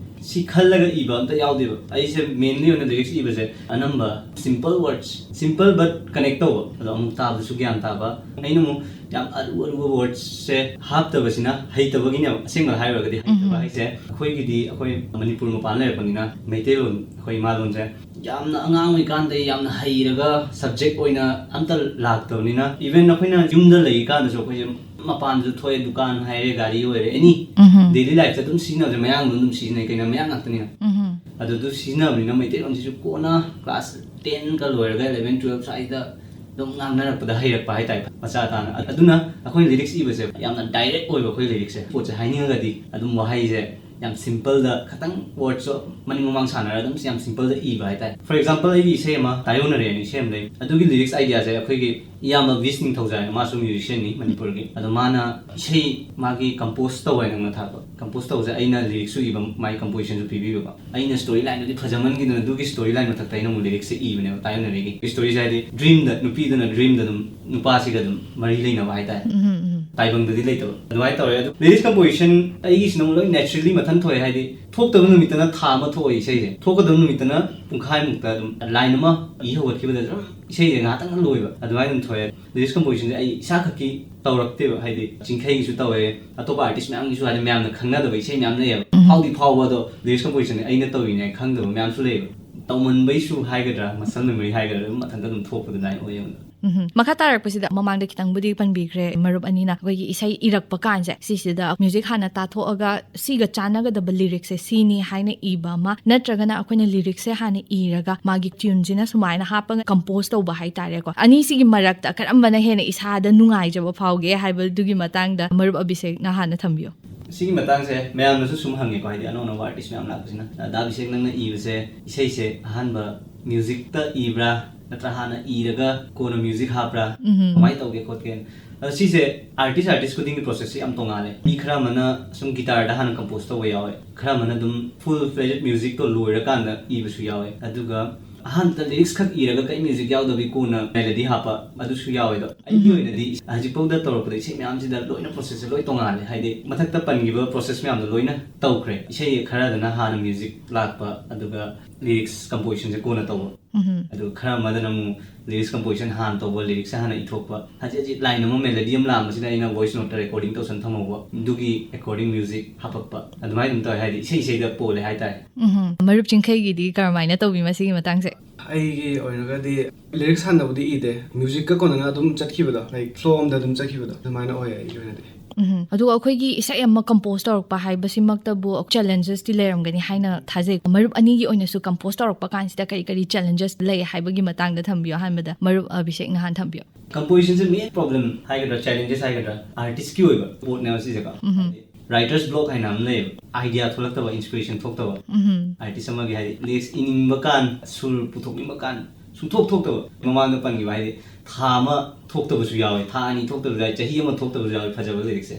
ꯁꯤ ꯈꯜꯂꯒ ꯏꯕ ꯑꯝꯇ ꯌꯥꯎꯗꯦꯕ꯫ ꯑꯩꯁꯦ ꯃꯦꯟꯂꯤ ꯑꯣꯏꯅ ꯂꯤꯔꯤꯛꯁ ꯏꯕꯁꯦ ꯑꯅꯝꯕ simple words, simple but connect ꯇꯧꯕ, ꯑꯗꯣ ꯑꯃꯨꯛ ꯇꯥꯕꯁꯨ ꯒ꯭ꯌꯥꯟ ꯇꯥꯕ꯫ ꯑꯩꯅ ꯑꯃꯨꯛ ꯌꯥꯝ ꯑꯔꯨ ꯑꯔꯨꯕ ꯋꯥꯔꯗꯁꯁꯦ ꯍꯥꯞꯇꯕꯁꯤꯅ ꯍꯩꯇꯕꯒꯤꯅꯦꯕ꯫ ꯑꯁꯦꯡꯕ ꯍꯥꯏꯔꯨꯔꯒꯗꯤ ꯍꯩꯇꯕ ꯍꯥꯏꯁꯦ ꯑꯩꯈꯣꯏꯒꯤꯗꯤ, ꯑꯩꯈꯣꯏ ꯃꯅꯤꯄꯨꯔ ꯃꯄꯥꯟ ꯂꯩꯔꯛꯄꯅꯤꯅ ꯃꯩꯇꯩꯂꯣꯟ, ꯑꯩꯈꯣꯏ ꯏꯃꯥꯂꯣꯟꯁꯦ ꯌꯥꯝꯅ ꯑꯉꯥꯡ ꯑꯣꯏꯔꯤꯀꯥꯟꯗ ꯌꯥꯝꯅ ꯍꯩꯔꯒ ꯁꯕꯖꯦꯛ ꯑꯣꯏꯅ ꯑꯝꯇ ꯂꯥꯛꯇꯕꯅꯤꯅ, ꯏꯚꯟ ꯑꯩꯈꯣꯏꯅ ꯌꯨꯝꯗ ꯂꯩꯔꯤꯀꯥꯟꯗꯁꯨ ꯑꯩꯈꯣꯏꯁꯦ ꯃꯄꯥꯟꯁꯨ ꯊꯣꯛꯑꯦ, ꯗꯨꯀꯥꯟ ꯍꯥꯏꯔꯦ, ꯒꯥꯔꯤ ꯑꯣꯏꯔꯦ, ꯑꯦꯅꯤ ꯗꯦꯂꯤ ꯂꯥꯏꯐꯇ ꯑꯗꯨꯝ ꯁꯤꯖꯤꯟꯅꯕꯁꯦ ꯃꯌꯥꯡꯂꯣꯟ ꯑꯗꯨꯝ ꯁꯤꯖꯤꯟꯅꯩ꯫ ꯀꯩꯅꯣ, ꯃꯌꯥꯡ ꯉꯥꯛꯇꯅꯤꯅ꯫ ꯑꯗꯨꯗꯨ ꯁꯤꯖꯤꯟꯅꯕꯅꯤꯅ ꯃꯩꯇꯩꯂꯣꯟꯁꯤꯁꯨ ꯀꯣꯟꯅ ꯀ꯭ꯂꯥꯁ ꯇꯦꯟꯒ ꯂꯣꯏꯔꯒ ꯏꯂꯚꯦꯟ ꯇꯨꯋꯦꯜꯞ ꯁ꯭ꯋꯥꯏꯗ ꯑꯗꯨꯝ ꯉꯥꯡꯅꯔꯛꯄꯗ ꯍꯩꯔꯛꯄ ꯍꯥꯏꯇꯥꯔꯦ, ꯃꯆꯥ ꯇꯥꯅ꯫ ꯑꯗꯨꯅ ꯑꯩꯈꯣꯏꯅ ꯂꯤꯔꯤꯛꯁ ꯏꯕꯁꯦ ꯌꯥꯝꯅ ꯗꯥꯏꯔꯦꯛ ꯑꯣꯏꯕ ꯑꯩꯈꯣꯏ ꯂꯤꯔꯤꯛꯁꯦ꯫ ꯄꯣꯠꯁꯦ ꯍꯥꯏꯅꯤꯡꯉꯒꯗꯤ ꯑꯗꯨꯝ ꯋꯥꯍꯩꯁꯦ ꯌꯥꯝ ꯁꯤꯝꯄꯜꯗ, ꯈꯇꯪ ꯋꯥꯔꯗꯁꯨ ꯃꯅꯤꯡ ꯃꯃꯥꯡ ꯁꯥꯟꯅꯔꯒ ꯑꯗꯨꯝ ꯌꯥꯝ ꯁꯤꯝꯄꯜꯗ ꯏꯕ ꯍꯥꯏꯇꯥꯔꯦ꯫ ꯐꯣꯔ ꯑꯦꯛꯖꯥꯝꯄꯜ, ꯑꯩꯒꯤ ꯏꯁꯩ ꯑꯃ ꯇꯥꯏꯌꯣꯟꯅꯔꯦꯅ ꯏꯁꯩ ꯑꯃ ꯂꯩ꯫ ꯑꯗꯨꯒꯤ ꯂꯤꯔꯤꯛꯁ ꯑꯥꯏꯗꯤꯌꯥꯁꯦ ꯑꯩꯈꯣꯏꯒꯤ ꯏꯌꯥꯝꯕ ꯕꯤꯁ ꯅꯤꯡꯊꯧꯖꯥꯏ, ꯃꯥꯁꯨ ꯃ꯭ꯌꯨꯖꯤꯁꯤꯌꯥꯟꯅꯤ ꯃꯅꯤꯄꯨꯔꯒꯤ꯫ ꯑꯗꯣ ꯃꯥꯅ ꯏꯁꯩ ꯃꯥꯒꯤ ꯀꯝꯄꯣꯁ ꯇꯧ ꯍꯥꯏꯅ ꯅꯪꯅ ꯊꯥꯔꯛꯄ꯫ ꯀꯝꯄꯣꯁ ꯇꯧꯕꯁꯦ ꯑꯩꯅ ꯂꯤꯔꯤꯛꯁꯁꯨ ꯏꯕ, ꯃꯥꯏ ꯀꯝꯄꯣꯖꯤꯁꯟꯁꯨ ꯄꯤꯕꯤꯕꯀꯣ꯫ ꯑꯩꯅ ꯁ꯭ꯇꯣꯔꯤ ꯂꯥꯏꯟꯗꯨꯗꯤ ꯐꯖꯃꯟꯈꯤꯗꯅ ꯑꯗꯨꯒꯤ ꯁ꯭ꯇꯣꯔꯤ ꯂꯥꯏꯟ ꯃꯊꯛꯇ ꯑꯩꯅ ꯑꯃꯨꯛ ꯂꯤꯔꯤꯛꯁꯁꯦ ꯏꯕꯅꯦꯕ ꯇꯥꯏꯌꯣꯟꯅꯔꯦꯒꯤ꯫ ꯁ꯭ꯇꯣꯔꯤꯁꯦ ꯍꯥꯏꯗꯤ ꯗ꯭ꯔꯤꯝꯗ, ꯅꯨꯄꯤꯗꯨꯅ ꯗ꯭ꯔꯤꯝꯗ ꯑꯗꯨꯝ ꯅꯨꯄꯥꯁꯤꯒ ꯑꯗꯨꯝ ꯃꯔꯤ ꯂꯩꯅꯕ ꯍꯥꯏꯇꯥꯔꯦ꯫ ꯇꯥꯏꯕꯪꯗꯗꯤ ꯂꯩꯇꯕ ꯑꯗꯨꯃꯥꯏꯅ ꯇꯧꯔꯦ꯫ ꯑꯗꯨ ꯂꯤꯔꯤꯛꯁ ꯀꯝꯄꯣꯖꯤꯁꯟ ꯑꯩꯒꯤꯁꯤꯅ ꯑꯃꯨꯛ ꯂꯣꯏ ꯅꯦꯆꯔꯦꯜꯂꯤ ꯃꯊꯟ ꯊꯣꯛꯑꯦ, ꯍꯥꯏꯗꯤ ꯊꯣꯛꯇꯕ ꯅꯨꯃꯤꯠꯇꯅ ꯊꯥ ꯑꯃ ꯊꯣꯛꯑꯣꯏ ꯏꯁꯩꯁꯦ, ꯊꯣꯛꯀꯗꯕ ꯅꯨꯃꯤꯠꯇꯅ ꯄꯨꯡꯈꯥꯏꯃꯨꯛꯇ ꯑꯗꯨꯝ ꯂꯥꯏꯟ ꯑꯃ ꯏ ꯍꯧꯒꯠꯈꯤꯕꯗ ꯑꯗꯨꯝ ꯏꯁꯩꯁꯦ ꯉꯥꯏꯍꯥꯛꯇꯪ ꯂꯣꯏꯕ ꯑꯗꯨꯃꯥꯏꯅ ꯑꯗꯨꯝ ꯊꯣꯛꯑꯦ꯫ ꯂꯤꯔꯤꯛꯁ ꯀꯝꯄꯣꯖꯤꯁꯟꯁꯦ ꯑꯩ ꯏꯁꯥꯈꯛꯀꯤ ꯇꯧꯔꯛꯇꯦꯕ, ꯍꯥꯏꯗꯤ ꯆꯤꯡꯈꯩꯒꯤꯁꯨ ꯇꯧꯋꯦ, ꯑꯇꯣꯞꯄ ꯑꯥꯔꯇꯤꯁ ꯃꯌꯥꯝꯒꯤꯁꯨ, ꯍꯥꯏꯗꯤ ꯃꯌꯥꯝꯅ ꯈꯪꯅꯗꯕ ꯏꯁꯩ ꯃꯌꯥꯝ ꯂꯩꯌꯦꯕ, ꯐꯥꯎꯗꯤ ꯐꯥꯎꯕ, ꯑꯗꯣ ꯂꯤꯔꯤꯛꯁ ꯀꯝꯄꯣꯖꯤꯁꯟꯁꯦ ꯑꯩꯅ ꯇꯧꯔꯤꯅꯦ ꯈꯪꯗꯕ ꯃꯌꯥꯝꯁꯨ ꯂꯩꯌꯦꯕ꯫ ꯇꯧꯃꯟꯕꯩꯁꯨ ꯍꯥꯏꯒꯗ꯭ꯔꯥ, ꯃꯁꯜ ꯃꯦꯃꯣꯔꯤ ꯍꯥꯏꯒꯗ꯭ꯔꯥ, ꯑꯗꯨꯝ ꯃꯊꯟꯇ ꯑꯗꯨꯝ ꯊꯣꯛꯄ ꯑꯗꯨꯃꯥꯏꯅ ꯑꯣꯏ ꯑꯩꯉꯣꯟꯗ꯫ ꯎꯝ꯫ ꯃꯈꯥ ꯇꯥꯔꯛꯄꯁꯤꯗ, ꯃꯃꯥꯡꯗ ꯈꯤꯇꯪꯕꯨꯗꯤ ꯄꯟꯕꯤꯈ꯭ꯔꯦ ꯃꯔꯨꯞ ꯑꯅꯤꯅ, ꯑꯩꯈꯣꯏꯒꯤ ꯏꯁꯩ ꯏꯔꯛꯄ ꯀꯥꯟꯁꯦ ꯁꯤꯁꯤꯗ ꯃ꯭ꯌꯨꯖꯤꯛ ꯍꯥꯟꯅ ꯇꯥꯊꯣꯛꯑꯒ ꯁꯤꯒ ꯆꯥꯟꯅꯒꯗꯕ ꯂꯤꯔꯤꯛꯁꯦ ꯁꯤꯅꯤ ꯍꯥꯏꯅ ꯏꯕ ꯑꯃ, ꯅꯠꯇ꯭ꯔꯒꯅ ꯑꯩꯈꯣꯏꯅ ꯂꯤꯔꯤꯛꯁꯦ ꯍꯥꯟꯅ ꯏꯔꯒ ꯃꯥꯒꯤ ꯇ꯭ꯌꯨꯟꯁꯤꯅ ꯁꯨꯃꯥꯏꯅ ꯍꯥꯞꯄꯒ ꯀꯝꯄꯣꯖ ꯇꯧꯕ ꯍꯥꯏꯇꯥꯔꯦꯀꯣ꯫ ꯑꯅꯤꯁꯤꯒꯤ ꯃꯔꯛꯇ ꯀꯔꯝꯕꯅ ꯍꯦꯟꯅ ꯏꯁꯥꯗ ꯅꯨꯡꯉꯥꯏꯖꯕ ꯐꯥꯎꯒꯦ ꯍꯥꯏꯕꯗꯨꯒꯤ ꯃꯇꯥꯡꯗ ꯃꯔꯨꯞ ꯑꯕꯤꯁꯦꯛꯅ ꯍꯥꯟꯅ ꯊꯝꯕꯤꯌꯨ꯫ ꯁꯤꯒꯤ ꯃꯇꯥꯡꯁꯦ ꯃꯌꯥꯝꯅꯁꯨ ꯁꯨꯝ ꯍꯪꯉꯦꯀꯣ, ꯍꯥꯏꯗꯤ ꯑꯅꯧ ꯑꯅꯧꯕ ꯑꯥꯔꯇꯤꯁ ꯃꯌꯥꯝ ꯂꯥꯛꯄꯁꯤꯅ, "ꯗꯥ ꯑꯕꯤꯁꯦꯛ, ꯅꯪꯅ ꯏꯕꯁꯦ ꯏꯁꯩꯁꯦ ꯑꯍꯥꯟꯕ ꯃ꯭ꯌꯨꯖꯤꯛꯇ ꯏꯕ꯭ꯔꯥ, ꯅꯠꯇ꯭ꯔꯥ ꯍꯥꯟꯅ ꯏꯔꯒ ꯀꯣꯟꯅ ꯃ꯭ꯌꯨꯖꯤꯛ ꯍꯥꯞꯄ꯭ꯔꯥ, ꯀꯃꯥꯏꯅ ꯇꯧꯒꯦ ꯈꯣꯠꯀꯦ?" ꯑꯗꯣ ꯁꯤꯁꯦ ꯑꯥꯔꯇꯤꯁ ꯑꯥꯔꯇꯤꯁ ꯈꯨꯗꯤꯡꯒꯤ ꯄ꯭ꯔꯣꯁꯦꯁꯁꯦ ꯌꯥꯝ ꯇꯣꯡꯉꯥꯜꯂꯦ꯫ ꯃꯤ ꯈꯔ ꯑꯃꯅ ꯁꯨꯝ ꯒꯤꯇꯥꯔꯗ ꯍꯥꯟꯅ ꯀꯝꯄꯣꯖ ꯇꯧꯕ ꯌꯥꯎꯋꯦ, ꯈꯔ ꯑꯃꯅ ꯑꯗꯨꯝ ꯐꯨꯜ ꯐ꯭ꯂꯦꯖꯦꯗ ꯃ꯭ꯌꯨꯖꯤꯛꯇꯣ ꯂꯣꯏꯔꯀꯥꯟꯗ ꯏꯕꯁꯨ ꯌꯥꯎꯋꯦ꯫ ꯑꯗꯨꯒ ꯑꯍꯥꯟꯕꯗ ꯂꯤꯔꯤꯛꯁ ꯈꯛ ꯏꯔꯒ ꯀꯔꯤ ꯃ꯭ꯌꯨꯖꯤꯛ ꯌꯥꯎꯗꯕꯤ ꯀꯣꯟꯅ ꯃꯦꯂꯣꯗꯤ ꯍꯥꯞꯄ ꯑꯗꯨꯁꯨ ꯌꯥꯎꯋꯦ꯫ ꯑꯗꯣ ꯑꯩꯒꯤ ꯑꯣꯏꯅꯗꯤ ꯍꯧꯖꯤꯛꯐꯥꯎꯗ ꯇꯧꯔꯛꯄꯗ ꯏꯁꯩ ꯃꯌꯥꯝꯁꯤꯗ ꯂꯣꯏꯅ ꯄ꯭ꯔꯣꯁꯦꯁꯁꯦ ꯂꯣꯏ ꯇꯣꯡꯉꯥꯜꯂꯦ, ꯍꯥꯏꯗꯤ ꯃꯊꯛꯇ ꯄꯟꯈꯤꯕ ꯄ꯭ꯔꯣꯁꯦꯁ ꯃꯌꯥꯝꯗꯣ ꯂꯣꯏꯅ ꯇꯧꯈ꯭ꯔꯦ꯫ ꯏꯁꯩ ꯈꯔꯗꯅ ꯍꯥꯟꯅ ꯃ꯭ꯌꯨꯖꯤꯛ ꯂꯥꯛꯄ, ꯑꯗꯨꯒ ꯂꯤꯔꯤꯛꯁ ꯀꯝꯄꯣꯖꯤꯁꯟꯁꯦ ꯀꯣꯟꯅ ꯇꯧꯕ꯫ ꯑꯗꯨ ꯈꯔ ꯑꯃꯗꯅ ꯑꯃꯨꯛ ꯂꯤꯔꯤꯛꯁ ꯀꯝꯄꯣꯖꯤꯁꯟ ꯍꯥꯟꯅ ꯇꯧꯕ, ꯂꯤꯔꯤꯛꯁꯁꯦ ꯍꯥꯟꯅ ꯏꯊꯣꯛꯄ꯫ ꯍꯧꯖꯤꯛ ꯍꯧꯖꯤꯛ ꯂꯥꯏꯟ ꯑꯃ ꯃꯦꯂꯣꯗꯤ ꯑꯃ ꯂꯥꯛꯑꯝꯕꯁꯤꯅ ꯑꯩꯅ ꯚꯣꯏꯁ ꯅꯣꯠꯇ ꯔꯦꯀꯣꯔꯗꯤꯡ ꯇꯧꯁꯟ ꯊꯝꯍꯧꯕ, ꯑꯗꯨꯒꯤ ꯑꯦꯀꯣꯔꯗꯤꯡ ꯃ꯭ꯌꯨꯖꯤꯛ ꯍꯥꯄꯛꯄ, ꯑꯗꯨꯃꯥꯏꯅ ꯑꯗꯨꯝ ꯇꯧꯋꯦ꯫ ꯍꯥꯏꯗꯤ ꯏꯁꯩ ꯏꯁꯩꯗ ꯄꯣꯜꯂꯦ ꯍꯥꯏꯇꯥꯔꯦ꯫ ꯎꯝ꯫ ꯃꯔꯨꯞ ꯆꯤꯡꯈꯩꯒꯤꯗꯤ ꯀꯔꯝꯍꯥꯏꯅ ꯇꯧꯕꯤ ꯃꯁꯤꯒꯤ ꯃꯇꯥꯡꯁꯦ? ꯑꯩꯒꯤ ꯑꯣꯏꯔꯒꯗꯤ ꯂꯤꯔꯤꯛꯁ ꯍꯥꯟꯅꯕꯨꯗꯤ ꯏꯗꯦ, ꯃ꯭ꯌꯨꯖꯤꯛꯀ ꯀꯣꯟꯅꯅ ꯑꯗꯨꯝ ꯆꯠꯈꯤꯕꯗꯣ, ꯂꯥꯏꯛ ꯐ꯭ꯂꯣ ꯑꯝꯗ ꯑꯗꯨꯝ ꯆꯠꯈꯤꯕꯗꯣ ꯑꯗꯨꯃꯥꯏꯅ ꯑꯣꯏꯌꯦ ꯑꯩꯒꯤ ꯑꯣꯏꯅꯗꯤ꯫ ꯎꯝ꯫ ꯑꯗꯨꯒ ꯑꯩꯈꯣꯏꯒꯤ ꯏꯁꯩ ꯑꯃ ꯀꯝꯄꯣꯖ ꯇꯧꯔꯛꯄ ꯍꯥꯏꯕꯁꯤꯃꯛꯇꯕꯨ ꯆꯦꯂꯦꯟꯖꯦꯁꯇꯤ ꯂꯩꯔꯝꯒꯅꯤ ꯍꯥꯏꯅ ꯊꯥꯖꯩ꯫ ꯃꯔꯨꯞ ꯑꯅꯤꯒꯤ ꯑꯣꯏꯅꯁꯨ ꯀꯝꯄꯣꯖ ꯇꯧꯔꯛꯄ ꯀꯥꯟꯁꯤꯗ ꯀꯔꯤ ꯀꯔꯤ ꯆꯦꯂꯦꯟꯖꯦꯁ ꯂꯩ ꯍꯥꯏꯕꯒꯤ ꯃꯇꯥꯡꯗ ꯊꯝꯕꯤꯌꯨ꯫ ꯑꯍꯥꯟꯕꯗ ꯃꯔꯨꯞ ꯑꯕꯤꯁꯦꯛꯅ ꯍꯥꯟꯅ ꯊꯝꯕꯤꯌꯨ꯫ ꯀꯝꯄꯣꯖꯤꯁꯟꯁꯦ ꯃꯦꯟ ꯄ꯭ꯔꯣꯕ꯭ꯂꯦꯝ ꯍꯥꯏꯒꯗ꯭ꯔꯥ, ꯆꯦꯂꯦꯟꯖꯦꯁ ꯍꯥꯏꯒꯗ꯭ꯔꯥ, ꯑꯥꯔꯇꯤꯁꯀꯤ ꯑꯣꯏꯕ ꯄꯣꯠꯅꯦꯕ ꯁꯤꯁꯦꯀꯣ꯫ ꯍꯥꯏꯗꯤ ꯔꯥꯏꯇꯔꯁ ꯕ꯭ꯂꯣꯛ ꯍꯥꯏꯅ ꯑꯃ ꯂꯩꯌꯦꯕ, ꯑꯥꯏꯗꯤꯌꯥ ꯊꯣꯛꯂꯛꯇꯕ, ꯏꯟꯁꯄꯤꯔꯦꯁꯟ ꯊꯣꯛꯇꯕ꯫ ꯑꯥꯔꯇꯤꯁ ꯑꯃꯒꯤ ꯍꯥꯏꯗꯤ ꯂꯤꯔꯤꯛꯁ ꯏꯅꯤꯡꯕ ꯀꯥꯟ, ꯁꯨꯔ ꯄꯨꯊꯣꯛꯅꯤꯡꯕ ꯀꯥꯟ ꯁꯨꯡꯊꯣꯛ ꯊꯣꯛꯇꯕ꯫ ꯃꯃꯥꯡꯗ ꯄꯟꯈꯤꯕ ꯍꯥꯏꯗꯤ ꯊꯥ ꯑꯃ ꯊꯣꯛꯇꯕꯁꯨ ꯌꯥꯎꯋꯦ, ꯊꯥ ꯑꯅꯤ ꯊꯣꯛꯇꯕꯁꯨ ꯌꯥꯎꯋꯦ, ꯆꯍꯤ ꯑꯃ ꯊꯣꯛꯇꯕꯁꯨ ꯌꯥꯎꯋꯦ ꯐꯖꯕ ꯂꯤꯔꯤꯛꯁꯦ꯫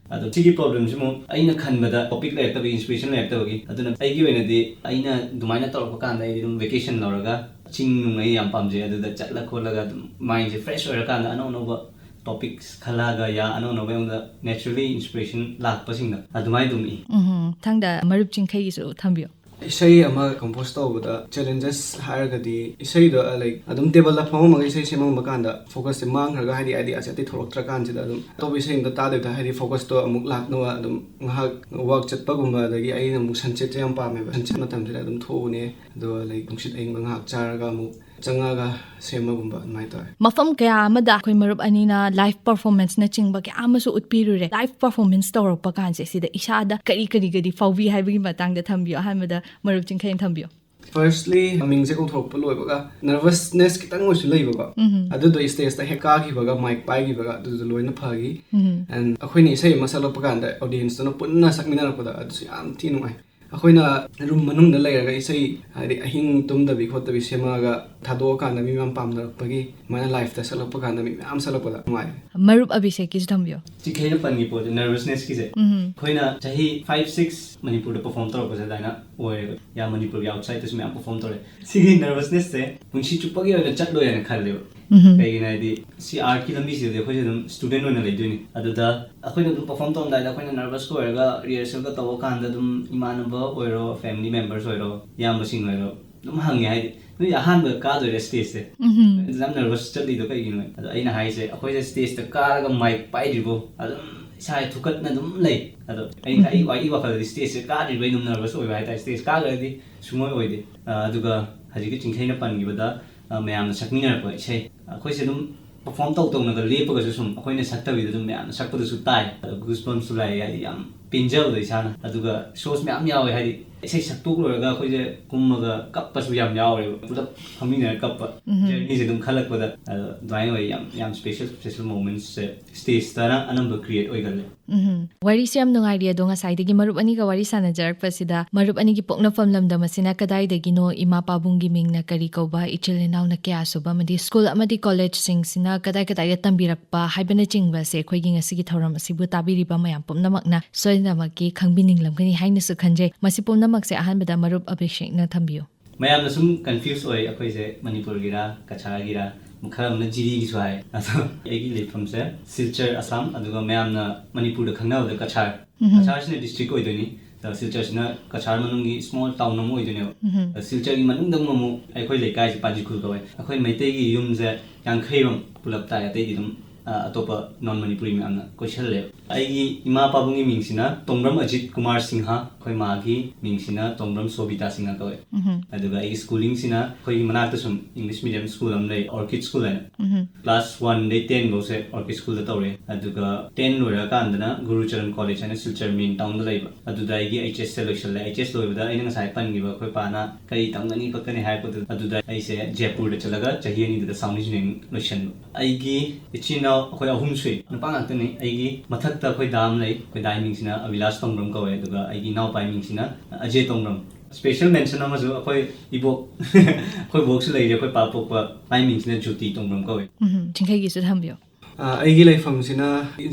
ꯑꯗꯣ ꯁꯤꯒꯤ ꯄ꯭ꯔꯣꯕ꯭ꯂꯦꯝꯁꯤꯃꯨꯛ ꯑꯩꯅ ꯈꯟꯕꯗ ꯇꯣꯄꯤꯛ ꯂꯩꯔꯛꯇꯕꯒꯤ, ꯏꯟꯁꯄꯤꯔꯦꯁꯟ ꯂꯩꯔꯛꯇꯕꯒꯤ꯫ ꯑꯗꯨꯅ ꯑꯩꯒꯤ ꯑꯣꯏꯅꯗꯤ ꯑꯩꯅ ꯑꯗꯨꯃꯥꯏꯅ ꯇꯧꯔꯛꯄ ꯀꯥꯟꯗ ꯑꯩꯗꯤ ꯑꯗꯨꯝ ꯚꯦꯀꯦꯁꯟ ꯂꯧꯔꯒ, ꯆꯤꯡ ꯅꯨꯡ ꯑꯩ ꯌꯥꯝ ꯄꯥꯝꯖꯩ, ꯑꯗꯨꯗ ꯆꯠꯂ ꯈꯣꯠꯂꯒ ꯑꯗꯨꯝ ꯃꯥꯏꯟꯁꯦ ꯐ꯭ꯔꯦꯁ ꯑꯣꯏꯔꯀꯥꯟꯗ ꯑꯅꯧ ꯑꯅꯧꯕ ꯇꯣꯄꯤꯛꯁ ꯈꯜꯂꯛꯑꯒ ꯌꯥ ꯑꯅꯧ ꯑꯅꯧꯕ ꯑꯩꯉꯣꯟꯗ ꯅꯦꯆꯔꯦꯜꯂꯤ ꯏꯟꯁꯄꯤꯔꯦꯁꯟ ꯂꯥꯛꯄꯁꯤꯡꯗ ꯑꯗꯨꯃꯥꯏꯅ ꯑꯗꯨꯝ ꯏ꯫ ꯎꯝ, ꯃꯊꯪꯗ ꯃꯔꯨꯞ ꯆꯤꯡꯈꯩꯒꯤꯁꯨ ꯊꯝꯕꯤꯌꯨ꯫ ꯏꯁꯩ ꯑꯃ ꯀꯝꯄꯣꯁ ꯇꯧꯕꯗ ꯆꯦꯂꯦꯟꯖꯦꯁ ꯍꯥꯏꯔꯒꯗꯤ, ꯏꯁꯩꯗꯣ ꯂꯥꯏꯛ ꯑꯗꯨꯝ ꯇꯦꯕꯜꯗ ꯐꯝꯃꯝꯃꯒ ꯏꯁꯩ ꯁꯦꯝꯃꯝꯕ ꯀꯥꯟꯗ ꯐꯣꯀꯁꯁꯦ ꯃꯥꯡꯈ꯭ꯔꯒ, ꯍꯥꯏꯗꯤ ꯑꯥꯏꯗꯤꯌꯥꯁꯦ ꯑꯇꯩ ꯊꯣꯛꯂꯛꯇ꯭ꯔꯀꯥꯟꯁꯤꯗ ꯑꯗꯨꯝ ꯑꯇꯣꯞꯄ ꯏꯁꯩ ꯑꯝꯇ ꯇꯥꯗꯕꯤꯗ, ꯍꯥꯏꯗꯤ ꯐꯣꯀꯁꯇꯣ ꯑꯃꯨꯛ ꯂꯥꯛꯅꯕ ꯑꯗꯨꯝ ꯉꯥꯏꯍꯥꯛ ꯋꯥꯛ ꯆꯠꯄꯒꯨꯝꯕ, ꯑꯗꯒꯤ ꯑꯩꯅ ꯑꯃꯨꯛ ꯁꯟꯁꯦꯠꯁꯦ ꯌꯥꯝ ꯄꯥꯝꯃꯦꯕ, ꯁꯟꯁꯦꯠ ꯃꯇꯝꯁꯤꯗ ꯑꯗꯨꯝ ꯊꯣꯛꯎꯅꯦ, ꯑꯗꯨꯒ ꯂꯥꯏꯛ ꯅꯨꯡꯁꯤꯠ ꯑꯏꯪꯕ ꯉꯥꯏꯍꯥꯛ ꯆꯥꯔꯒ ꯑꯃꯨꯛ ꯆꯪꯉꯒ ꯁꯦꯝꯕꯒꯨꯝꯕ ꯑꯗꯨꯃꯥꯏꯅ ꯇꯧꯋꯦ꯫ ꯃꯐꯝ ꯀꯌꯥ ꯑꯃꯗ ꯑꯩꯈꯣꯏ ꯃꯔꯨꯞ ꯑꯅꯤꯅ ꯂꯥꯏꯚ ꯄꯔꯐꯣꯔꯃꯦꯟꯁꯅꯆꯤꯡꯕ ꯀꯌꯥ ꯑꯃꯁꯨ ꯎꯠꯄꯤꯔꯨꯔꯦ꯫ ꯂꯥꯏꯚ ꯄꯔꯐꯣꯔꯃꯦꯟꯁ ꯇꯧꯔꯛꯄ ꯀꯥꯟꯁꯦ ꯁꯤꯗ ꯏꯁꯥꯗ ꯀꯔꯤ ꯀꯔꯤꯒꯗꯤ ꯐꯥꯎꯕꯤ ꯍꯥꯏꯕꯒꯤ ꯃꯇꯥꯡꯗ ꯊꯝꯕꯤꯌꯨ꯫ ꯑꯍꯥꯟꯕꯗ ꯃꯔꯨꯞ ꯆꯤꯡꯈꯩꯅ ꯊꯝꯕꯤꯌꯨ꯫ ꯐꯥꯔꯁꯂꯤ, ꯃꯃꯤꯡꯁꯦ ꯀꯧꯊꯣꯔꯛꯄ ꯂꯣꯏꯕꯒ ꯅꯔꯚꯁꯅꯦꯁ ꯈꯤꯇꯪ ꯑꯣꯏꯁꯨ ꯂꯩꯕꯀꯣ, ꯎꯝ꯫ ꯑꯗꯨꯗꯣ ꯏꯁꯇꯦꯖꯇ ꯍꯦꯛ ꯀꯥꯈꯤꯕꯒ, ꯃꯥꯏꯛ ꯄꯥꯏꯈꯤꯕꯒ, ꯑꯗꯨꯗꯣ ꯂꯣꯏꯅ ꯐꯈꯤ꯫ ꯎꯝ꯫ ꯑꯦꯟ ꯑꯩꯈꯣꯏꯅ ꯏꯁꯩ ꯑꯃ ꯁꯛꯂꯛꯄ ꯀꯥꯟꯗ ꯑꯣꯗꯤꯌꯦꯟꯁꯇꯨꯅ ꯄꯨꯟꯅ ꯁꯛꯃꯤꯟꯅꯔꯛꯄꯗ ꯑꯗꯨꯁꯨ ꯌꯥꯝ ꯊꯤ ꯅꯨꯡꯉꯥꯏ꯫ ꯑꯩꯈꯣꯏꯅ ꯔꯨꯝ ꯃꯅꯨꯡꯗ ꯂꯩꯔꯒ ꯏꯁꯩ, ꯍꯥꯏꯗꯤ ꯑꯍꯤꯡ ꯇꯨꯝꯗꯕꯤ ꯈꯣꯠꯇꯕꯤ ꯁꯦꯝꯃꯛꯑꯒ ꯊꯥꯗꯣꯛꯑꯀꯥꯟꯗ ꯃꯤ ꯃꯌꯥꯝ ꯄꯥꯝꯅꯔꯛꯄꯒꯤ, ꯑꯗꯨꯃꯥꯏꯅ ꯂꯥꯏꯐꯇ ꯁꯛꯂꯛꯄ ꯀꯥꯟꯗ ꯃꯤ ꯃꯌꯥꯝ ꯁꯛꯂꯛꯄꯗ ꯅꯨꯡꯉꯥꯏ꯫ ꯃꯔꯨꯞ ꯑꯕꯤꯁꯦꯛꯀꯤꯁꯨ ꯊꯝꯕꯤꯌꯨ꯫ ꯆꯤꯡꯈꯩꯅ ꯄꯟꯈꯤꯕ ꯄꯣꯠꯁꯦ, ꯅꯔꯚꯁꯅꯦꯁꯀꯤꯁꯦ, ꯎꯝ꯫ ꯑꯩꯈꯣꯏꯅ ꯆꯍꯤ ꯐꯥꯏꯚ ꯁꯤꯛꯁ ꯃꯅꯤꯄꯨꯔꯗ ꯄꯔꯐꯣꯔꯝ ꯇꯧꯔꯛꯄꯁꯦ ꯑꯗꯨꯃꯥꯏꯅ ꯑꯣꯏꯔꯦꯕ꯫ ꯌꯥꯝ ꯃꯅꯤꯄꯨꯔꯒꯤ ꯑꯥꯎꯠꯁꯥꯏꯗꯠꯇꯁꯨ ꯃꯌꯥꯝ ꯄꯔꯐꯣꯔꯝ ꯇꯧꯔꯦ꯫ ꯁꯤꯒꯤ ꯅꯔꯚꯁꯅꯦꯁꯁꯦ ꯄꯨꯟꯁꯤ ꯆꯨꯞꯄꯒꯤ ꯑꯣꯏꯅ ꯆꯠꯂꯣꯏ ꯍꯥꯏꯅ ꯈꯜꯂꯦꯕ꯫ ꯎꯝ꯫ ꯀꯩꯒꯤꯅꯣ ꯍꯥꯏꯗꯤ, ꯁꯤ ꯑꯥꯔꯠꯀꯤ ꯂꯝꯕꯤꯁꯤꯗꯗꯤ ꯑꯩꯈꯣꯏꯁꯦ ꯑꯗꯨꯝ ꯁ꯭ꯇꯨꯗꯦꯟ ꯑꯣꯏꯅ ꯂꯩꯗꯣꯏꯅꯤ꯫ ꯑꯗꯨꯗ ꯑꯩꯈꯣꯏꯅ ꯑꯗꯨꯝ ꯄꯔꯐꯣꯔꯝ ꯇꯧꯔꯝꯗꯥꯏꯗ ꯑꯩꯈꯣꯏꯅ ꯅꯔꯚꯁꯀ ꯑꯣꯏꯔꯒ ꯔꯤꯍꯔꯁꯦꯜꯒ ꯇꯧꯕ ꯀꯥꯟꯗ ꯑꯗꯨꯝ ꯏꯃꯥꯟꯅꯕ ꯑꯣꯏꯔꯣ, ꯐꯦꯃꯤꯂꯤ ꯃꯦꯝꯕꯔꯁ ꯑꯣꯏꯔꯣ, ꯏꯌꯥꯝꯕꯁꯤꯡ ꯑꯣꯏꯔꯣ, ꯑꯗꯨꯝ ꯍꯪꯉꯦ, ꯍꯥꯏꯗꯤ, "ꯅꯣꯏ ꯑꯍꯥꯟꯕ ꯀꯥꯗꯣꯏꯔꯥ ꯁ꯭ꯇꯦꯖꯁꯦ? ꯎꯝ꯫ ꯌꯥꯝ ꯅꯔꯚꯁ ꯆꯠꯂꯤꯗꯣ ꯀꯩꯒꯤꯅꯣ?" ꯑꯗꯣ ꯑꯩꯅ ꯍꯥꯏꯁꯦ, ꯑꯩꯈꯣꯏꯁꯦ ꯁ꯭ꯇꯦꯖꯇ ꯀꯥꯔꯒ ꯃꯥꯏꯛ ꯄꯥꯏꯗ꯭ꯔꯤꯕꯣ ꯑꯗꯨꯝ ꯏꯁꯥ ꯊꯨꯀꯠꯅ ꯑꯗꯨꯝ ꯂꯩ꯫ ꯑꯗꯣ ꯑꯩ, ꯑꯩ, ꯑꯩ ꯋꯥꯈꯜꯗꯗꯤ ꯁ꯭ꯇꯦꯖꯁꯦ ꯀꯥꯗ꯭ꯔꯤꯕ ꯑꯩ ꯑꯗꯨꯝ ꯅꯔꯚꯁ ꯑꯣꯏꯕ ꯍꯥꯏꯇꯥꯔꯦ꯫ ꯁ꯭ꯇꯦꯖ ꯀꯥꯈ꯭ꯔꯒꯗꯤ ꯁꯨꯡꯑꯣꯏ ꯑꯣꯏꯗꯦ꯫ ꯑ, ꯑꯗꯨꯒ ꯍꯧꯖꯤꯛꯀꯤ ꯆꯤꯡꯈꯩꯅ ꯄꯟꯈꯤꯕꯗ, ꯑ, ꯃꯌꯥꯝꯅ ꯁꯛꯃꯤꯟꯅꯔꯛꯄ ꯏꯁꯩ, ꯑꯩꯈꯣꯏꯁꯦ ꯑꯗꯨꯝ ꯄꯔꯐꯣꯔꯝ ꯇꯧ ꯇꯧꯅꯒ ꯂꯦꯞꯄꯒꯁꯨ ꯁꯨꯝ ꯑꯩꯈꯣꯏꯅ ꯁꯛꯇꯕꯤꯗ ꯑꯗꯨꯝ ꯃꯌꯥꯝꯅ ꯁꯛꯄꯗꯨꯁꯨ ꯇꯥꯏ꯫ ꯑꯗꯣ ꯒꯨꯁ ꯕꯝꯁꯨ ꯂꯥꯛꯑꯦ, ꯍꯥꯏꯗꯤ ꯌꯥꯝ ꯄꯦꯟꯖꯕꯗꯣ ꯏꯁꯥꯅ꯫ ꯑꯗꯨꯒ ꯁꯣꯁ ꯃꯌꯥꯝ ꯌꯥꯎꯋꯦ, ꯍꯥꯏꯗꯤ ꯏꯁꯩ ꯁꯛꯇꯣꯛ ꯂꯣꯏꯔꯒ ꯑꯩꯈꯣꯏꯁꯦ ꯀꯨꯝꯃꯒ ꯀꯞꯄꯁꯨ ꯌꯥꯝ ꯌꯥꯎꯔꯦꯕ, ꯄꯨꯂꯞ ꯐꯝꯃꯤꯟꯅꯔ ꯀꯞꯄ꯫ ꯎꯝ꯫ ꯖꯔꯅꯤꯁꯦ ꯑꯗꯨꯝ ꯈꯜꯂꯛꯄꯗ꯫ ꯑꯗꯣ ꯑꯗꯨꯃꯥꯏꯅ ꯑꯣꯏ, ꯌꯥꯝ, ꯌꯥꯝ ꯁ꯭ꯄꯦꯁꯦꯜ, ꯁ꯭ꯄꯦꯁꯦꯜ ꯃꯣꯃꯦꯟꯠꯁꯦ ꯁ꯭ꯇꯦꯖꯇꯅ ꯑꯅꯝꯕ ꯀ꯭ꯔꯤꯌꯦꯠ ꯑꯣꯏꯒꯜꯂꯦ꯫ ꯎꯝ꯫ ꯋꯥꯔꯤꯁꯦ ꯌꯥꯝ ꯅꯨꯡꯉꯥꯏꯔꯤ꯫ ꯑꯗꯣ ꯉꯁꯥꯏꯗꯒꯤ ꯃꯔꯨꯞ ꯑꯅꯤꯒ ꯋꯥꯔꯤ ꯁꯥꯟꯅꯖꯔꯛꯄꯁꯤꯗ, ꯃꯔꯨꯞ ꯑꯅꯤꯒꯤ ꯄꯣꯛꯅꯐꯝ ꯂꯝꯗꯝ ꯑꯁꯤꯅ ꯀꯗꯥꯏꯗꯒꯤꯅꯣ, ꯏꯃꯥ ꯄꯥꯕꯨꯡꯒꯤ ꯃꯤꯡꯅ ꯀꯔꯤ ꯀꯧꯕ, ꯏꯆꯤꯜ ꯏꯅꯥꯎꯅ ꯀꯌꯥ ꯁꯨꯕ, ꯑꯃꯗꯤ ꯁ꯭ꯀꯨꯜ ꯑꯃꯗꯤ ꯀꯣꯂꯦꯖꯁꯤꯡꯁꯤꯅ ꯀꯗꯥꯏ ꯀꯗꯥꯏꯗ ꯇꯝꯕꯤꯔꯛꯄ ꯍꯥꯏꯕꯅꯆꯤꯡꯕꯁꯦ ꯑꯩꯈꯣꯏꯒꯤ ꯉꯁꯤꯒꯤ ꯊꯧꯔꯝ ꯑꯁꯤꯕꯨ ꯇꯥꯕꯤꯔꯤꯕ ꯃꯌꯥꯝ ꯄꯨꯝꯅꯃꯛꯅ ꯁꯣꯏꯗꯅꯃꯛꯀꯤ ꯈꯪꯕꯤꯅꯤꯡꯂꯝꯒꯅꯤ ꯍꯥꯏꯅꯁꯨ ꯈꯟꯖꯩ꯫ ꯃꯁꯤ ꯄꯨꯝꯅꯃꯛꯁꯦ ꯑꯍꯥꯟꯕꯗ ꯃꯔꯨꯞ ꯑꯕꯤꯁꯦꯛꯅ ꯊꯝꯕꯤꯌꯨ꯫ ꯃꯌꯥꯝꯅ ꯁꯨꯝ ꯀꯟꯐ꯭ꯌꯨꯁ ꯑꯣꯏ, ꯑꯩꯈꯣꯏꯁꯦ ꯃꯅꯤꯄꯨꯔꯒꯤꯔꯥ, ꯀꯆꯥꯒꯤꯔꯥ, ꯈꯔ ꯑꯃꯅ ꯖꯤꯔꯤꯒꯤꯁꯨ ꯍꯥꯏ꯫ ꯑꯗꯣ ꯑꯩꯒꯤ ꯂꯩꯐꯝꯁꯦ ꯁꯤꯜꯆꯔ, ꯑꯁꯥꯝ, ꯑꯗꯨꯒ ꯃꯌꯥꯝꯅ ꯃꯅꯤꯄꯨꯔꯗ ꯈꯪꯅꯕꯗ ꯀꯁꯥꯔ꯫ ꯎꯝ꯫ ꯀꯁꯥꯔꯁꯤꯅ ꯗꯤꯁꯇ꯭ꯔꯤꯛ ꯑꯣꯏꯗꯣꯏꯅꯤ꯫ ꯑꯗꯣ ꯁꯤꯜꯆꯔꯁꯤꯅ ꯀꯁꯥꯔ ꯃꯅꯨꯡꯒꯤ ꯁ꯭ꯃꯣꯜ ꯇꯥꯎꯟ ꯑꯃ ꯑꯣꯏꯗꯣꯏꯅꯦꯕ꯫ ꯎꯝ꯫ ꯑꯗꯣ ꯁꯤꯜꯆꯔꯒꯤ ꯃꯅꯨꯡꯗ ꯑꯃꯨꯛ ꯑꯩꯈꯣꯏ ꯂꯩꯀꯥꯏꯁꯦ ꯄꯥꯟꯖꯤꯈꯨꯜ ꯀꯧꯋꯦ꯫ ꯑꯩꯈꯣꯏ ꯃꯩꯇꯩꯒꯤ ꯌꯨꯝꯁꯦ ꯌꯥꯡꯈꯩꯔꯣꯝ ꯄꯨꯂꯞ ꯇꯥꯏ, ꯑꯇꯩꯗꯤ ꯑꯗꯨꯝ, ꯑ, ꯑꯇꯣꯞꯄ ꯅꯣꯟ ꯃꯅꯤꯄꯨꯔꯤ ꯃꯌꯥꯝꯅ ꯀꯣꯏꯁꯜꯂꯦꯕ꯫ ꯑꯩꯒꯤ ꯏꯃꯥ ꯄꯥꯕꯨꯡꯒꯤ ꯃꯤꯡꯁꯤꯅ ꯇꯣꯡꯕ꯭ꯔꯝ ꯑꯖꯤꯠ ꯀꯨꯃꯥꯔ ꯁꯤꯡꯍ, ꯑꯩꯈꯣꯏ ꯃꯥꯒꯤ ꯃꯤꯡꯁꯤꯅ ꯇꯣꯡꯕ꯭ꯔꯝ ꯁꯣꯕꯤꯇꯥ ꯁꯤꯡꯍ ꯀꯧꯋꯦ꯫ ꯎꯝ꯫ ꯑꯗꯨꯒ ꯑꯩꯒꯤ ꯁ꯭ꯀꯨꯂꯤꯡꯁꯤꯅ ꯑꯩꯈꯣꯏꯒꯤ ꯃꯅꯥꯛꯇ ꯁꯨꯝ ꯏꯪꯂꯤꯁ ꯃꯤꯗꯤꯌꯝ ꯁ꯭ꯀꯨꯜ ꯑꯃ ꯂꯩ, ꯑꯣꯔꯀꯤꯗ ꯁ꯭ꯀꯨꯜ ꯍꯥꯏꯅ꯫ ꯎꯝ꯫ ꯀ꯭ꯂꯥꯁ ꯋꯥꯟꯗꯩ ꯇꯦꯟ ꯐꯧꯁꯦ ꯑꯣꯔꯀꯤꯗ ꯁ꯭ꯀꯨꯜꯗ ꯇꯧꯔꯦ꯫ ꯑꯗꯨꯒ ꯇꯦꯟ ꯂꯣꯏꯔꯀꯥꯟꯗꯅ ꯒꯨꯔꯨꯆꯔꯟ ꯀꯣꯂꯦꯖ ꯍꯥꯏꯅ ꯁꯤꯜꯆꯔ ꯃꯦꯟ ꯇꯥꯎꯟꯗ ꯂꯩꯕ, ꯑꯗꯨꯗ ꯑꯩꯒꯤ ꯑꯩꯆ ꯑꯦꯁꯁꯦ ꯂꯣꯏꯁꯜꯂꯦ꯫ ꯑꯩꯆ ꯑꯦꯁ ꯂꯣꯏꯕꯗ ꯑꯩꯅ ꯉꯁꯥꯏ ꯄꯟꯈꯤꯕ ꯑꯩꯈꯣꯏ ꯄꯥꯅ ꯀꯔꯤ ꯇꯝꯒꯅꯤ ꯈꯣꯠꯀꯅꯤ ꯍꯥꯏꯔꯛꯄꯗꯨ, ꯑꯗꯨꯗ ꯑꯩꯁꯦ ꯖꯦꯄꯨꯔꯗ ꯆꯠꯂꯒ ꯆꯍꯤ ꯑꯅꯤꯗꯨꯗ ꯁꯥꯎꯟ ꯏꯟꯖꯤꯅꯤꯌꯥꯔꯤꯡ ꯂꯣꯏꯁꯟꯕ꯫ ꯑꯩꯒꯤ ꯏꯆꯤꯟ ꯏꯅꯥꯎ ꯑꯩꯈꯣꯏ ꯑꯍꯨꯝ ꯁꯨꯏ, ꯅꯨꯄꯥ ꯉꯥꯛꯇꯅꯤ꯫ ꯑꯩꯒꯤ ꯃꯊꯛꯇ ꯑꯩꯈꯣꯏ ꯗꯥ ꯑꯃ ꯂꯩ, ꯑꯩꯈꯣꯏ ꯗꯥꯒꯤ ꯃꯤꯡꯁꯤꯅ ꯑꯕꯤꯂꯥꯁ ꯇꯣꯡꯕ꯭ꯔꯝ ꯀꯧꯋꯦ, ꯑꯗꯨꯒ ꯑꯩꯒꯤ ꯏꯅꯥꯎꯄꯥꯒꯤ ꯃꯤꯡꯁꯤꯅ ꯑꯖꯦ ꯇꯣꯡꯕ꯭ꯔꯝ꯫ ꯁ꯭ꯄꯦꯁꯦꯜ ꯃꯦꯟꯁꯟ ꯑꯃꯁꯨ ꯑꯩꯈꯣꯏ ꯏꯕꯣꯛ, ꯑꯩꯈꯣꯏ ꯕꯣꯛꯁꯨ ꯂꯩꯔꯦ, ꯑꯩꯈꯣꯏ ꯄꯥ ꯄꯣꯛꯄ, ꯃꯥꯏ ꯃꯤꯡꯁꯤꯅ ꯖꯣꯇꯤ ꯇꯣꯡꯕ꯭ꯔꯝ ꯀꯧꯋꯦ꯫ ꯎꯝ, ꯆꯤꯡꯈꯩꯒꯤꯁꯨ ꯊꯝꯕꯤꯌꯨ꯫ ꯑ, ꯑꯩꯒꯤ ꯂꯩꯐꯝꯁꯤꯅ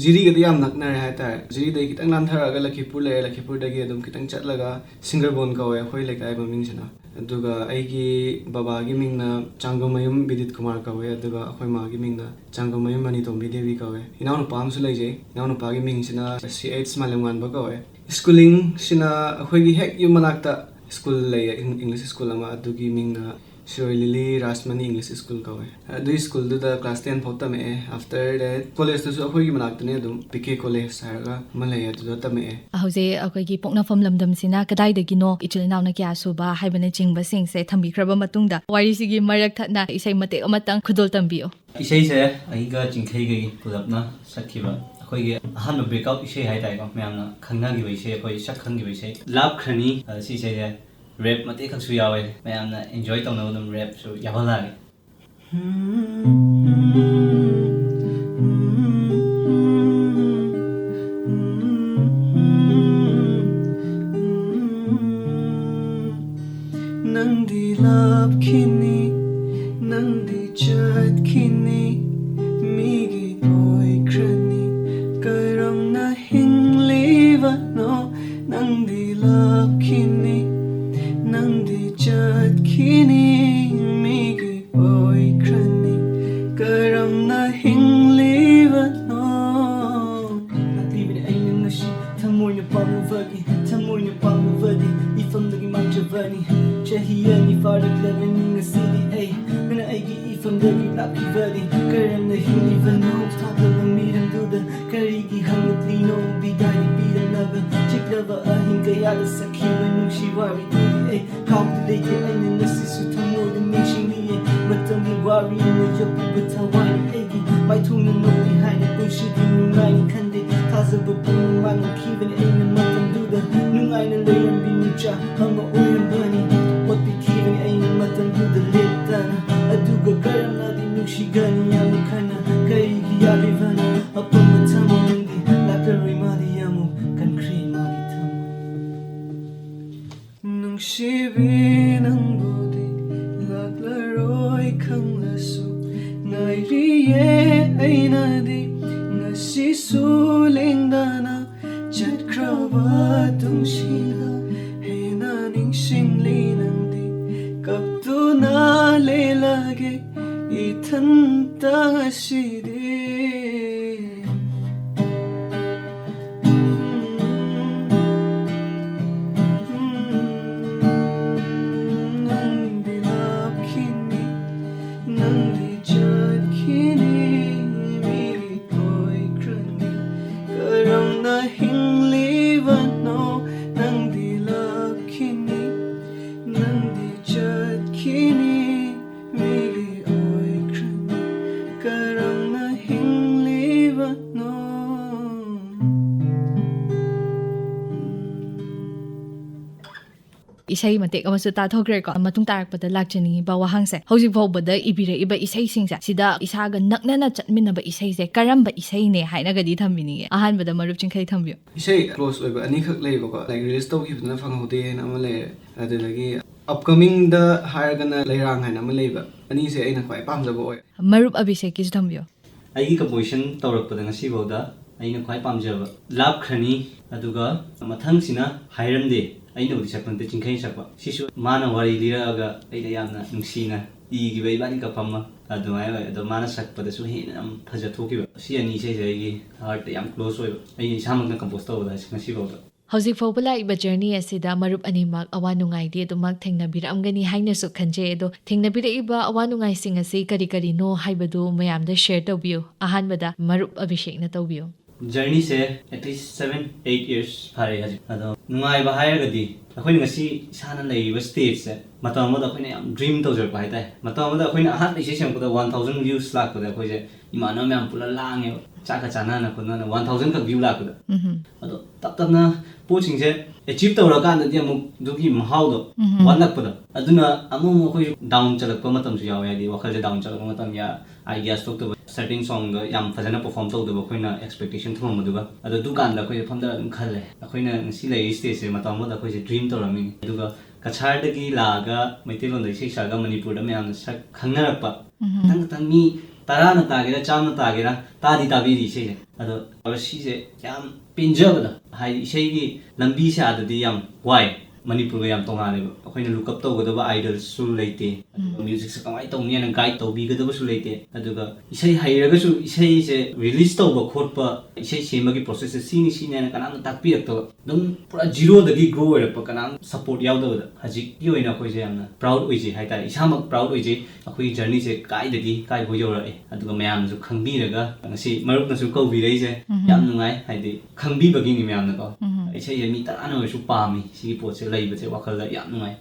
ꯖꯤꯔꯤꯒꯗꯤ ꯌꯥꯝ ꯅꯛꯅꯔꯦ ꯍꯥꯏꯇꯥꯔꯦ꯫ ꯖꯤꯔꯤꯗꯒꯤ ꯈꯤꯇꯪ ꯂꯥꯟꯊꯔꯛꯑꯒ ꯂꯈꯤꯄꯨꯔ ꯂꯩꯔꯦ, ꯂꯈꯤꯄꯨꯔꯗꯒꯤ ꯑꯗꯨꯝ ꯈꯤꯇꯪ ꯆꯠꯂꯒ ꯁꯤꯡꯒꯔꯕꯣꯟ ꯀꯧꯋꯦ ꯑꯩꯈꯣꯏ ꯂꯩꯀꯥꯏ ꯃꯃꯤꯡꯁꯤꯅ꯫ ꯑꯗꯨꯒ ꯑꯩꯒꯤ ꯕꯕꯥꯒꯤ ꯃꯤꯡꯅ ꯆꯥꯡꯒꯃꯌꯨꯝ ꯕꯤꯗꯤꯠ ꯀꯨꯃꯥꯔ ꯀꯧꯋꯦ, ꯑꯗꯨꯒ ꯑꯩꯈꯣꯏ ꯃꯥꯒꯤ ꯃꯤꯡꯅ ꯆꯥꯡꯒꯃꯌꯨꯝ ꯃꯅꯤꯇꯣꯝꯕꯤ ꯗꯦꯕꯤ ꯀꯧꯋꯦ꯫ ꯏꯅꯥꯎꯅꯨꯄꯥ ꯑꯃꯁꯨ ꯂꯩꯖꯩ꯫ ꯏꯅꯥꯎꯅꯨꯄꯥꯒꯤ ꯃꯤꯡꯁꯤꯅ ꯁꯤ ꯑꯩꯆ ꯃꯥꯂꯦꯝꯉꯥꯟꯕ ꯀꯧꯋꯦ꯫ ꯁ꯭ꯀꯨꯂꯤꯡꯁꯤꯅ ꯑꯩꯈꯣꯏꯒꯤ ꯍꯦꯛ ꯌꯨꯝ ꯃꯅꯥꯛꯇ ꯁ꯭ꯀꯨꯜ ꯂꯩꯌꯦ, ꯏꯪ-, ꯏꯪꯂꯤꯁ ꯁ꯭ꯀꯨꯜ ꯑꯃ, ꯑꯗꯨꯒꯤ ꯃꯤꯡꯅ ꯁꯤꯔꯣꯏ ꯂꯤꯂꯤ ꯔꯥꯖꯃꯅꯤ ꯏꯪꯂꯤꯁ ꯁ꯭ꯀꯨꯜ ꯀꯧꯋꯦ꯫ ꯑꯗꯨꯒꯤ ꯁ꯭ꯀꯨꯜꯗꯨꯗ ꯀ꯭ꯂꯥꯁ ꯇꯦꯟ ꯐꯥꯎ ꯇꯝꯃꯛꯑꯦ꯫ After that ꯀꯣꯂꯦꯖꯇꯨꯁꯨ ꯑꯩꯈꯣꯏꯒꯤ ꯃꯅꯥꯛꯇꯅꯦ ꯑꯗꯨꯝ, ꯄꯤ ꯀꯦ ꯀꯣꯂꯦꯖ ꯍꯥꯏꯔꯒ ꯑꯃ ꯂꯩꯌꯦ, ꯑꯗꯨꯗ ꯇꯝꯃꯛꯑꯦ꯫ ꯍꯧꯖꯤꯛ ꯑꯩꯈꯣꯏꯒꯤ ꯄꯣꯛꯅꯐꯝ ꯂꯝꯗꯝꯁꯤꯅ ꯀꯗꯥꯏꯗꯒꯤꯅꯣ, ꯏꯆꯤꯜ ꯏꯅꯥꯎꯅ ꯀꯌꯥ ꯁꯨꯕ ꯍꯥꯏꯕꯅꯆꯤꯡꯕꯁꯤꯡꯁꯦ ꯊꯝꯕꯤꯈ꯭ꯔꯕ ꯃꯇꯨꯡꯗ, ꯋꯥꯔꯤꯁꯤꯒꯤ ꯃꯔꯛ ꯊꯠꯅ ꯏꯁꯩ ꯃꯇꯦꯛ ꯑꯃꯇꯪ ꯈꯨꯗꯣꯜ ꯇꯝꯕꯤꯌꯨ꯫ ꯏꯁꯩꯁꯦ ꯑꯩꯒ ꯆꯤꯡꯈꯩꯒꯩ ꯄꯨꯂꯞꯅ ꯁꯛꯈꯤꯕ ꯑꯩꯈꯣꯏꯒꯤ ꯑꯍꯥꯟꯕ breakout ꯏꯁꯩ ꯍꯥꯏꯇꯥꯔꯦꯀꯣ, ꯃꯌꯥꯝꯅ ꯈꯪꯅꯈꯤꯕ ꯏꯁꯩ, ꯑꯩꯈꯣꯏ ꯁꯛ ꯈꯪꯈꯤꯕ ꯏꯁꯩ "ꯂꯥꯞꯈ꯭ꯔꯅꯤ", ꯑ, ꯁꯤ ꯏꯁꯩꯁꯦ ꯔꯦꯞ ꯃꯇꯦꯛ ꯈꯛꯁꯨ ꯌꯥꯎꯋꯦ, ꯃꯌꯥꯝꯅ enjoy ꯇꯧꯅꯕ ꯑꯗꯨꯝ ꯔꯦꯞꯁꯨ ꯌꯥꯎꯍꯜꯂꯛꯑꯒꯦ꯫ ꯅꯪꯗꯤ ꯂꯥꯞꯈꯤꯅꯤ, ꯅꯪꯗꯤ ꯆꯠꯈꯤꯅꯤ, ꯃꯤꯒꯤ ꯑꯣꯏꯈ꯭ꯔꯅꯤ꯫ ꯀꯔꯝꯅ ꯍꯤꯡꯂꯤꯕꯅꯣ? ꯅꯪꯗꯤ ꯂꯥꯞꯈꯤꯅꯤ, ꯅꯪꯗꯤ ꯆꯠꯈꯤꯅꯤ, ꯃꯤꯒꯤ ꯑꯣꯏꯈ꯭ꯔꯅꯤ꯫ ꯗꯒꯤ ꯂꯥꯛꯂꯤꯕꯅꯤ꯫ ꯀꯔꯝꯅ ꯍꯤꯡꯂꯤꯕꯅꯣ? ꯊꯥꯞꯂꯕ ꯃꯤꯔꯝꯗꯨꯗ ꯀꯔꯤꯒꯤ ꯍꯪꯂꯛꯂꯤꯅꯣ? ꯕꯤꯗꯥꯏꯗꯤ ꯄꯤꯔꯝꯂꯕ ꯆꯤꯛꯂꯕ ꯑꯍꯤꯡ ꯀꯌꯥꯗ ꯁꯛꯈꯤꯕ ꯅꯨꯡꯁꯤ ꯋꯥꯔꯤꯗꯨꯗꯤ ꯑꯩ ꯀꯥꯎꯕꯗꯤ ꯂꯩꯇꯦ꯫ ꯑꯩꯅ ꯉꯁꯤꯁꯨ ꯊꯃꯣꯏꯗ ꯅꯤꯡꯁꯤꯡꯂꯤꯌꯦ꯫ ꯃꯇꯝꯒꯤ ꯋꯥꯔꯤꯅ ꯌꯣꯛꯄꯤꯕ ꯊꯋꯥꯏꯅꯤ ꯑꯩꯒꯤ꯫ ꯃꯥꯏꯊꯣꯡꯅ ꯅꯣꯛꯏ ꯍꯥꯏꯅ ꯄꯨꯟꯁꯤꯗꯤ ꯅꯨꯡꯉꯥꯏꯅꯤ ꯈꯟꯗꯦ꯫ ꯊꯥꯖꯕ ꯄꯨꯝꯅꯃꯛ ꯃꯥꯡꯈꯤꯕꯅꯤ ꯑꯩꯅ ꯃꯇꯝꯗꯨꯗ꯫ ꯅꯨꯡꯉꯥꯏꯅ ꯂꯩꯔꯝꯕꯤ ꯃꯤꯆꯥ ꯑꯃ ꯑꯣꯏꯔꯝꯕꯅꯤ꯫ ꯑꯣꯠꯄꯤꯈꯤꯕꯅꯤ ꯑꯩꯅ ꯃꯇꯝꯗꯨꯗ ꯂꯦꯞꯇꯅ꯫ ꯑꯗꯨꯒ ꯀꯔꯝꯅꯗꯤ ꯅꯨꯡꯁꯤꯒꯅꯤ ꯑꯃꯨꯛ ꯍꯟꯅ? ꯀꯔꯤꯒꯤ ꯌꯥꯗ꯭ꯔꯤꯕꯅꯣ? ꯑꯄꯥꯝꯕ ꯊꯃꯣꯏ ꯅꯪꯗꯤ ꯂꯥꯛꯂꯔꯣꯏ, ꯃꯥꯗꯤ ꯑꯃꯨꯛ ꯀꯟꯈ꯭ꯔꯦ, ꯃꯥꯗꯤ ꯊꯃꯣꯏ꯫ ꯅꯨꯡꯁꯤꯕꯤ, ꯅꯪꯕꯨꯗꯤ ꯂꯥꯛꯂꯔꯣꯏ ꯈꯪꯂꯁꯨ, ꯉꯥꯏꯔꯤꯌꯦ ꯑꯩꯅꯗꯤ ꯉꯁꯤꯁꯨ ꯂꯦꯡꯗꯅ꯫ ꯆꯠꯈ꯭ꯔꯕ ꯇꯨꯡꯁꯤꯗ ꯍꯦꯟꯅ ꯅꯤꯡꯁꯤꯡꯂꯤ ꯅꯪꯗꯤ꯫ ꯀꯞꯇꯨꯅ ꯂꯦꯜꯂꯒꯦ ꯏꯊꯟꯇ ꯉꯁꯤꯗꯤ꯫ ꯅꯪꯗꯤ ꯂꯥꯞꯈꯤꯅꯤ, ꯅꯪꯗꯤ ꯆꯠꯈꯤꯅꯤ, ꯃꯤꯒꯤ ꯑꯣꯏꯈ꯭ꯔꯅꯤ꯫ ꯀꯔꯝꯅ ꯍꯤꯡꯂꯤꯕꯅꯣ? ꯅꯪꯗꯤ ꯂꯥꯛꯈꯤꯅꯤ, ꯅꯪꯗꯤ ꯆꯠꯈꯤꯅꯤ, ꯃꯤꯒꯤ ꯑꯣꯏꯈ꯭ꯔꯅꯤ꯫ ꯀꯔꯝꯅ ꯍꯤꯡꯂꯤꯕꯅꯣ? ꯏꯁꯩ ꯃꯇꯦꯛ ꯑꯃꯁꯨ ꯇꯥꯊꯣꯛꯈ꯭ꯔꯦꯀꯣ꯫ ꯃꯇꯨꯡ ꯇꯥꯔꯛꯄꯗ ꯂꯥꯛꯆꯅꯤꯡꯉꯤꯕ ꯋꯥꯍꯪꯁꯦ, ꯍꯧꯖꯤꯛ ꯐꯥꯎꯕꯗ ꯏꯕꯤꯔꯛꯏꯕ ꯏꯁꯩꯁꯤꯡꯁꯦ, ꯁꯤꯗ ꯏꯁꯥꯒ ꯅꯛꯅꯅ ꯆꯠꯃꯤꯟꯅꯕ ꯏꯁꯩꯁꯦ ꯀꯔꯝꯕ ꯏꯁꯩꯅꯦ ꯍꯥꯏꯅꯒꯗꯤ ꯊꯝꯕꯤꯅꯤꯡꯉꯤ? ꯑꯍꯥꯟꯕꯗ ꯃꯔꯨꯞ ꯆꯤꯡꯈꯩ ꯊꯝꯕꯤꯌꯨ꯫ ꯏꯁꯩ ꯀ꯭ꯂꯣꯁ ꯑꯣꯏꯕ ꯑꯅꯤꯈꯛ ꯂꯩꯌꯦꯕꯀꯣ, ꯂꯥꯏꯛ ꯔꯤꯂꯤꯁ ꯇꯧꯈꯤꯕꯗꯨꯅ ꯐꯪꯍꯧꯗꯦꯅ ꯑꯃ ꯂꯩꯔꯦ, ꯑꯗꯨꯗꯒꯤ ꯑꯞꯀꯃꯤꯡꯗ ꯍꯥꯏꯔꯒꯅ ꯂꯩꯔꯥꯡ ꯍꯥꯏꯅ ꯑꯃ ꯂꯩꯕ꯫ ꯑꯅꯤꯁꯦ ꯑꯩꯅ ꯈ꯭ꯋꯥꯏ ꯄꯥꯝꯖꯕ ꯑꯣꯏ꯫ ꯃꯔꯨꯞ ꯑꯕꯤꯁꯦꯛꯀꯤꯁꯨ ꯊꯝꯕꯤꯌꯨ꯫ ꯑꯩꯒꯤ ꯀꯝꯄꯣꯖꯤꯁꯟ ꯇꯧꯔꯛꯄꯗ ꯉꯁꯤꯐꯥꯎꯗ ꯑꯩꯅ ꯈ꯭ꯋꯥꯏ ꯄꯥꯝꯖꯕ ꯂꯥꯞꯈ꯭ꯔꯅꯤ, ꯑꯗꯨꯒ ꯃꯊꯪꯁꯤꯅ ꯍꯥꯏꯔꯝꯗꯦ, ꯑꯩꯅꯕꯨꯗꯤ ꯁꯛꯄ ꯅꯠꯇꯦ, ꯆꯤꯡꯈꯩꯅ ꯁꯛꯄ꯫ ꯁꯤꯁꯨ ꯃꯥꯅ ꯋꯥꯔꯤ ꯂꯤꯔꯛꯑꯒ ꯑꯩꯅ ꯌꯥꯝꯅ ꯅꯨꯡꯁꯤꯅ ꯏꯈꯤꯕ ꯏꯕꯥꯅꯤ ꯀꯞꯐꯝ ꯑꯃ ꯑꯗꯨꯃꯥꯏꯅ ꯑꯣꯏ꯫ ꯑꯗꯣ ꯃꯥꯅ ꯁꯛꯄꯗꯁꯨ ꯍꯦꯟꯅ ꯌꯥꯝ ꯐꯖꯊꯣꯛꯈꯤꯕ꯫ ꯁꯤ ꯑꯅꯤ ꯏꯁꯩꯁꯦ ꯑꯩꯒꯤ ꯍꯥꯔꯠꯇ ꯌꯥꯝ ꯀ꯭ꯂꯣꯁ ꯑꯣꯏꯕ, ꯑꯩꯅ ꯏꯁꯥꯃꯛꯅ ꯀꯝꯄꯣꯖ ꯇꯧꯕꯗ ꯉꯁꯤꯐꯥꯎꯗ꯫ ꯍꯧꯖꯤꯛ ꯐꯥꯎꯕ ꯂꯥꯛꯏꯕ ꯖꯔꯅꯤ ꯑꯁꯤꯗ ꯃꯔꯨꯞ ꯑꯅꯤꯃꯛ ꯑꯋꯥ ꯅꯨꯡꯉꯥꯏꯗꯤ ꯑꯗꯨꯃꯛ ꯊꯦꯡꯅꯕꯤꯔꯛꯑꯝꯒꯅꯤ ꯍꯥꯏꯅꯁꯨ ꯈꯟꯖꯩ꯫ ꯑꯗꯣ ꯊꯦꯡꯅꯕꯤꯔꯛꯏꯕ ꯑꯋꯥ ꯅꯨꯡꯉꯥꯏꯁꯤꯡ ꯑꯁꯤ ꯀꯔꯤ ꯀꯔꯤꯅꯣ ꯍꯥꯏꯕꯗꯨ ꯃꯌꯥꯝꯗ ꯁꯤꯌꯔ ꯇꯧꯕꯤꯌꯨ꯫ ꯑꯍꯥꯟꯕꯗ ꯃꯔꯨꯞ ꯑꯕꯤꯁꯦꯛꯅ ꯇꯧꯕꯤꯌꯨ꯫ ꯖꯔꯅꯤꯁꯦ at least seven eight years ꯐꯥꯔꯦ ꯍꯧꯖꯤꯛ꯫ ꯑꯗꯣ ꯅꯨꯡꯉꯥꯏꯕ ꯍꯥꯏꯔꯒꯗꯤ ꯑꯩꯈꯣꯏꯅ ꯉꯁꯤ ꯏꯁꯥꯅ ꯂꯩꯔꯤꯕ ꯁ꯭ꯇꯦꯖꯁꯦ ꯃꯇꯝ ꯑꯃꯗ ꯑꯩꯈꯣꯏꯅ ꯌꯥꯝ ꯗ꯭ꯔꯤꯝ ꯇꯧꯖꯔꯛꯄ ꯍꯥꯏꯇꯥꯔꯦ꯫ ꯃꯇꯝ ꯑꯃꯗ ꯑꯩꯈꯣꯏꯅ ꯑꯍꯥꯟꯕ ꯏꯁꯩ ꯁꯦꯝꯃꯛꯄꯗ ꯋꯥꯟ ꯊꯥꯎꯖꯟ ꯚ꯭ꯌꯨꯁ ꯂꯥꯛꯄꯗ ꯑꯩꯈꯣꯏꯁꯦ ꯏꯃꯥꯟꯅꯕ ꯃꯌꯥꯝ ꯄꯨꯂꯞ ꯂꯥꯡꯉꯦꯕ, ꯆꯥꯛꯀ ꯆꯥꯟꯅꯅ ꯈꯣꯠꯅꯅ ꯋꯥꯟ ꯊꯥꯎꯖꯟ ꯈꯛ ꯚ꯭ꯌꯨ ꯂꯥꯛꯄꯗ꯫ ꯑꯗꯣ ꯇꯞ ꯇꯞꯅ ꯄꯣꯠꯁꯤꯡꯁꯦ ꯑꯦꯆꯤꯞ ꯇꯧꯔꯀꯥꯟꯗꯗꯤ ꯑꯃꯨꯛ ꯑꯗꯨꯒꯤ ꯃꯍꯥꯎꯗꯣ ꯋꯥꯠꯂꯛꯄꯗꯣ, ꯑꯗꯨꯅ ꯑꯃꯨꯛ ꯑꯃꯨꯛ ꯑꯩꯈꯣꯏꯁꯨ ꯗꯥꯎꯟ ꯆꯠꯂꯛꯄ ꯃꯇꯝꯁꯨ ꯌꯥꯎꯋꯦ꯫ ꯍꯥꯏꯗꯤ ꯋꯥꯈꯜꯁꯦ ꯗꯥꯎꯟ ꯆꯠꯂꯛꯄ ꯃꯇꯝ, ꯌꯥ ꯑꯥꯏꯗꯤꯌꯥꯁ ꯊꯣꯛꯇꯕ, ꯁꯔꯇꯦꯟ ꯁꯣꯡꯗ ꯌꯥꯝ ꯐꯖꯅ ꯄꯔꯐꯣꯔꯝ ꯇꯧꯗꯕ ꯑꯩꯈꯣꯏꯅ ꯑꯦꯛꯁꯄꯦꯛꯇꯦꯁꯟ ꯊꯝꯃꯝꯕꯗꯨꯒ꯫ ꯑꯗꯣ ꯗꯨꯀꯥꯟꯗ ꯑꯩꯈꯣꯏꯁꯦ ꯐꯝꯗꯔ ꯑꯗꯨꯝ ꯈꯜꯂꯦ, ꯑꯩꯈꯣꯏꯅ ꯉꯁꯤ ꯂꯩꯔꯤ ꯁ꯭ꯇꯦꯖꯁꯦ ꯃꯇꯝ ꯑꯃꯗ ꯑꯩꯈꯣꯏꯁꯦ ꯗ꯭ꯔꯤꯝ ꯇꯧꯔꯝꯃꯤꯅꯤ꯫ ꯑꯗꯨꯒ ꯀꯁꯥꯔꯗꯒꯤ ꯂꯥꯛꯑꯒ ꯃꯩꯇꯩꯂꯣꯟꯗ ꯏꯁꯩ ꯁꯛꯑꯒ ꯃꯅꯤꯄꯨꯔꯗ ꯃꯌꯥꯝꯅ ꯁꯛ ꯈꯪꯅꯔꯛꯄ꯫ ꯈꯤꯇꯪ ꯈꯤꯇꯪ ꯃꯤ ꯇꯔꯥꯅ ꯇꯥꯒꯦꯔꯥ, ꯆꯥꯝꯃ ꯇꯥꯒꯦꯔꯥ, ꯇꯥꯗꯤ ꯇꯥꯕꯤꯔꯤ ꯏꯁꯩꯁꯦ꯫ ꯑꯗꯣ ꯁꯤꯁꯦ ꯌꯥꯝ ꯄꯦꯟꯖꯕꯗꯣ, ꯍꯥꯏꯗꯤ ꯏꯁꯩꯒꯤ ꯂꯝꯕꯤꯁꯦ ꯑꯥꯗꯗꯤ ꯌꯥꯝ ꯋꯥꯏ꯫ ꯃꯅꯤꯄꯨꯔꯒ ꯌꯥꯝ ꯇꯣꯉꯥꯜꯂꯦꯕ꯫ ꯑꯩꯈꯣꯏꯅ ꯂꯨꯛ ꯑꯞ ꯇꯧꯒꯗꯕ ꯑꯥꯏꯗꯜꯁꯨ ꯂꯩꯇꯦ, ꯑꯗꯨꯒ ꯃ꯭ꯌꯨꯖꯤꯛꯁꯦ ꯀꯃꯥꯏꯅ ꯇꯧꯅꯤ ꯍꯥꯏꯅ ꯒꯥꯏꯗ ꯇꯧꯕꯤꯒꯗꯕꯁꯨ ꯂꯩꯇꯦ꯫ ꯑꯗꯨꯒ ꯏꯁꯩ ꯍꯩꯔꯒꯁꯨ ꯏꯁꯩꯁꯦ ꯔꯤꯂꯤꯁ ꯇꯧꯕ ꯈꯣꯠꯄ, ꯏꯁꯩ ꯁꯦꯝꯕꯒꯤ ꯄ꯭ꯔꯣꯁꯦꯁꯁꯦ ꯁꯤꯅꯤ ꯁꯤꯅꯤ ꯍꯥꯏꯅ ꯀꯅꯥꯝꯇ ꯇꯥꯛꯄꯤꯔꯛꯇꯕ, ꯑꯗꯨꯝ ꯄꯨꯔꯥ ꯖꯤꯔꯣꯗꯒꯤ ꯒ꯭ꯔꯣ ꯑꯣꯏꯔꯛꯄ, ꯀꯅꯥꯝ ꯁꯄꯣꯔꯠ ꯌꯥꯎꯗꯕꯗ꯫ ꯍꯧꯖꯤꯛꯀꯤ ꯑꯣꯏꯅ ꯑꯩꯈꯣꯏꯁꯦ ꯌꯥꯝꯅ ꯄ꯭ꯔꯥꯎꯗ ꯑꯣꯏꯖꯩ ꯍꯥꯏꯇꯥꯔꯦ, ꯏꯁꯥꯃꯛ ꯄ꯭ꯔꯥꯎꯗ ꯑꯣꯏꯖꯩ꯫ ꯑꯩꯈꯣꯏꯒꯤ ꯖꯔꯅꯤꯁꯦ ꯀꯥꯏꯗꯒꯤ ꯀꯥꯏꯐꯥꯎ ꯌꯧꯔꯛꯑꯦ, ꯑꯗꯨꯒ ꯃꯌꯥꯝꯅꯁꯨ ꯈꯪꯕꯤꯔꯒ ꯉꯁꯤ ꯃꯔꯨꯞꯅꯁꯨ ꯀꯧꯕꯤꯔꯛꯏꯁꯦ ꯌꯥꯝ ꯅꯨꯡꯉꯥꯏ, ꯍꯥꯏꯗꯤ ꯈꯪꯕꯤꯕꯒꯤꯅꯤ ꯃꯌꯥꯝꯅꯀꯣ꯫ ꯏꯁꯩꯁꯦ ꯃꯤ ꯇꯔꯥꯅ ꯑꯣꯏꯔꯁꯨ ꯄꯥꯝꯃꯤ, ꯁꯤꯒꯤ ꯄꯣꯠꯁꯦ ꯂꯩꯕꯁꯦ ꯋꯥꯈꯜꯗ ꯌꯥꯝ ꯅꯨꯡꯉꯥꯏ꯫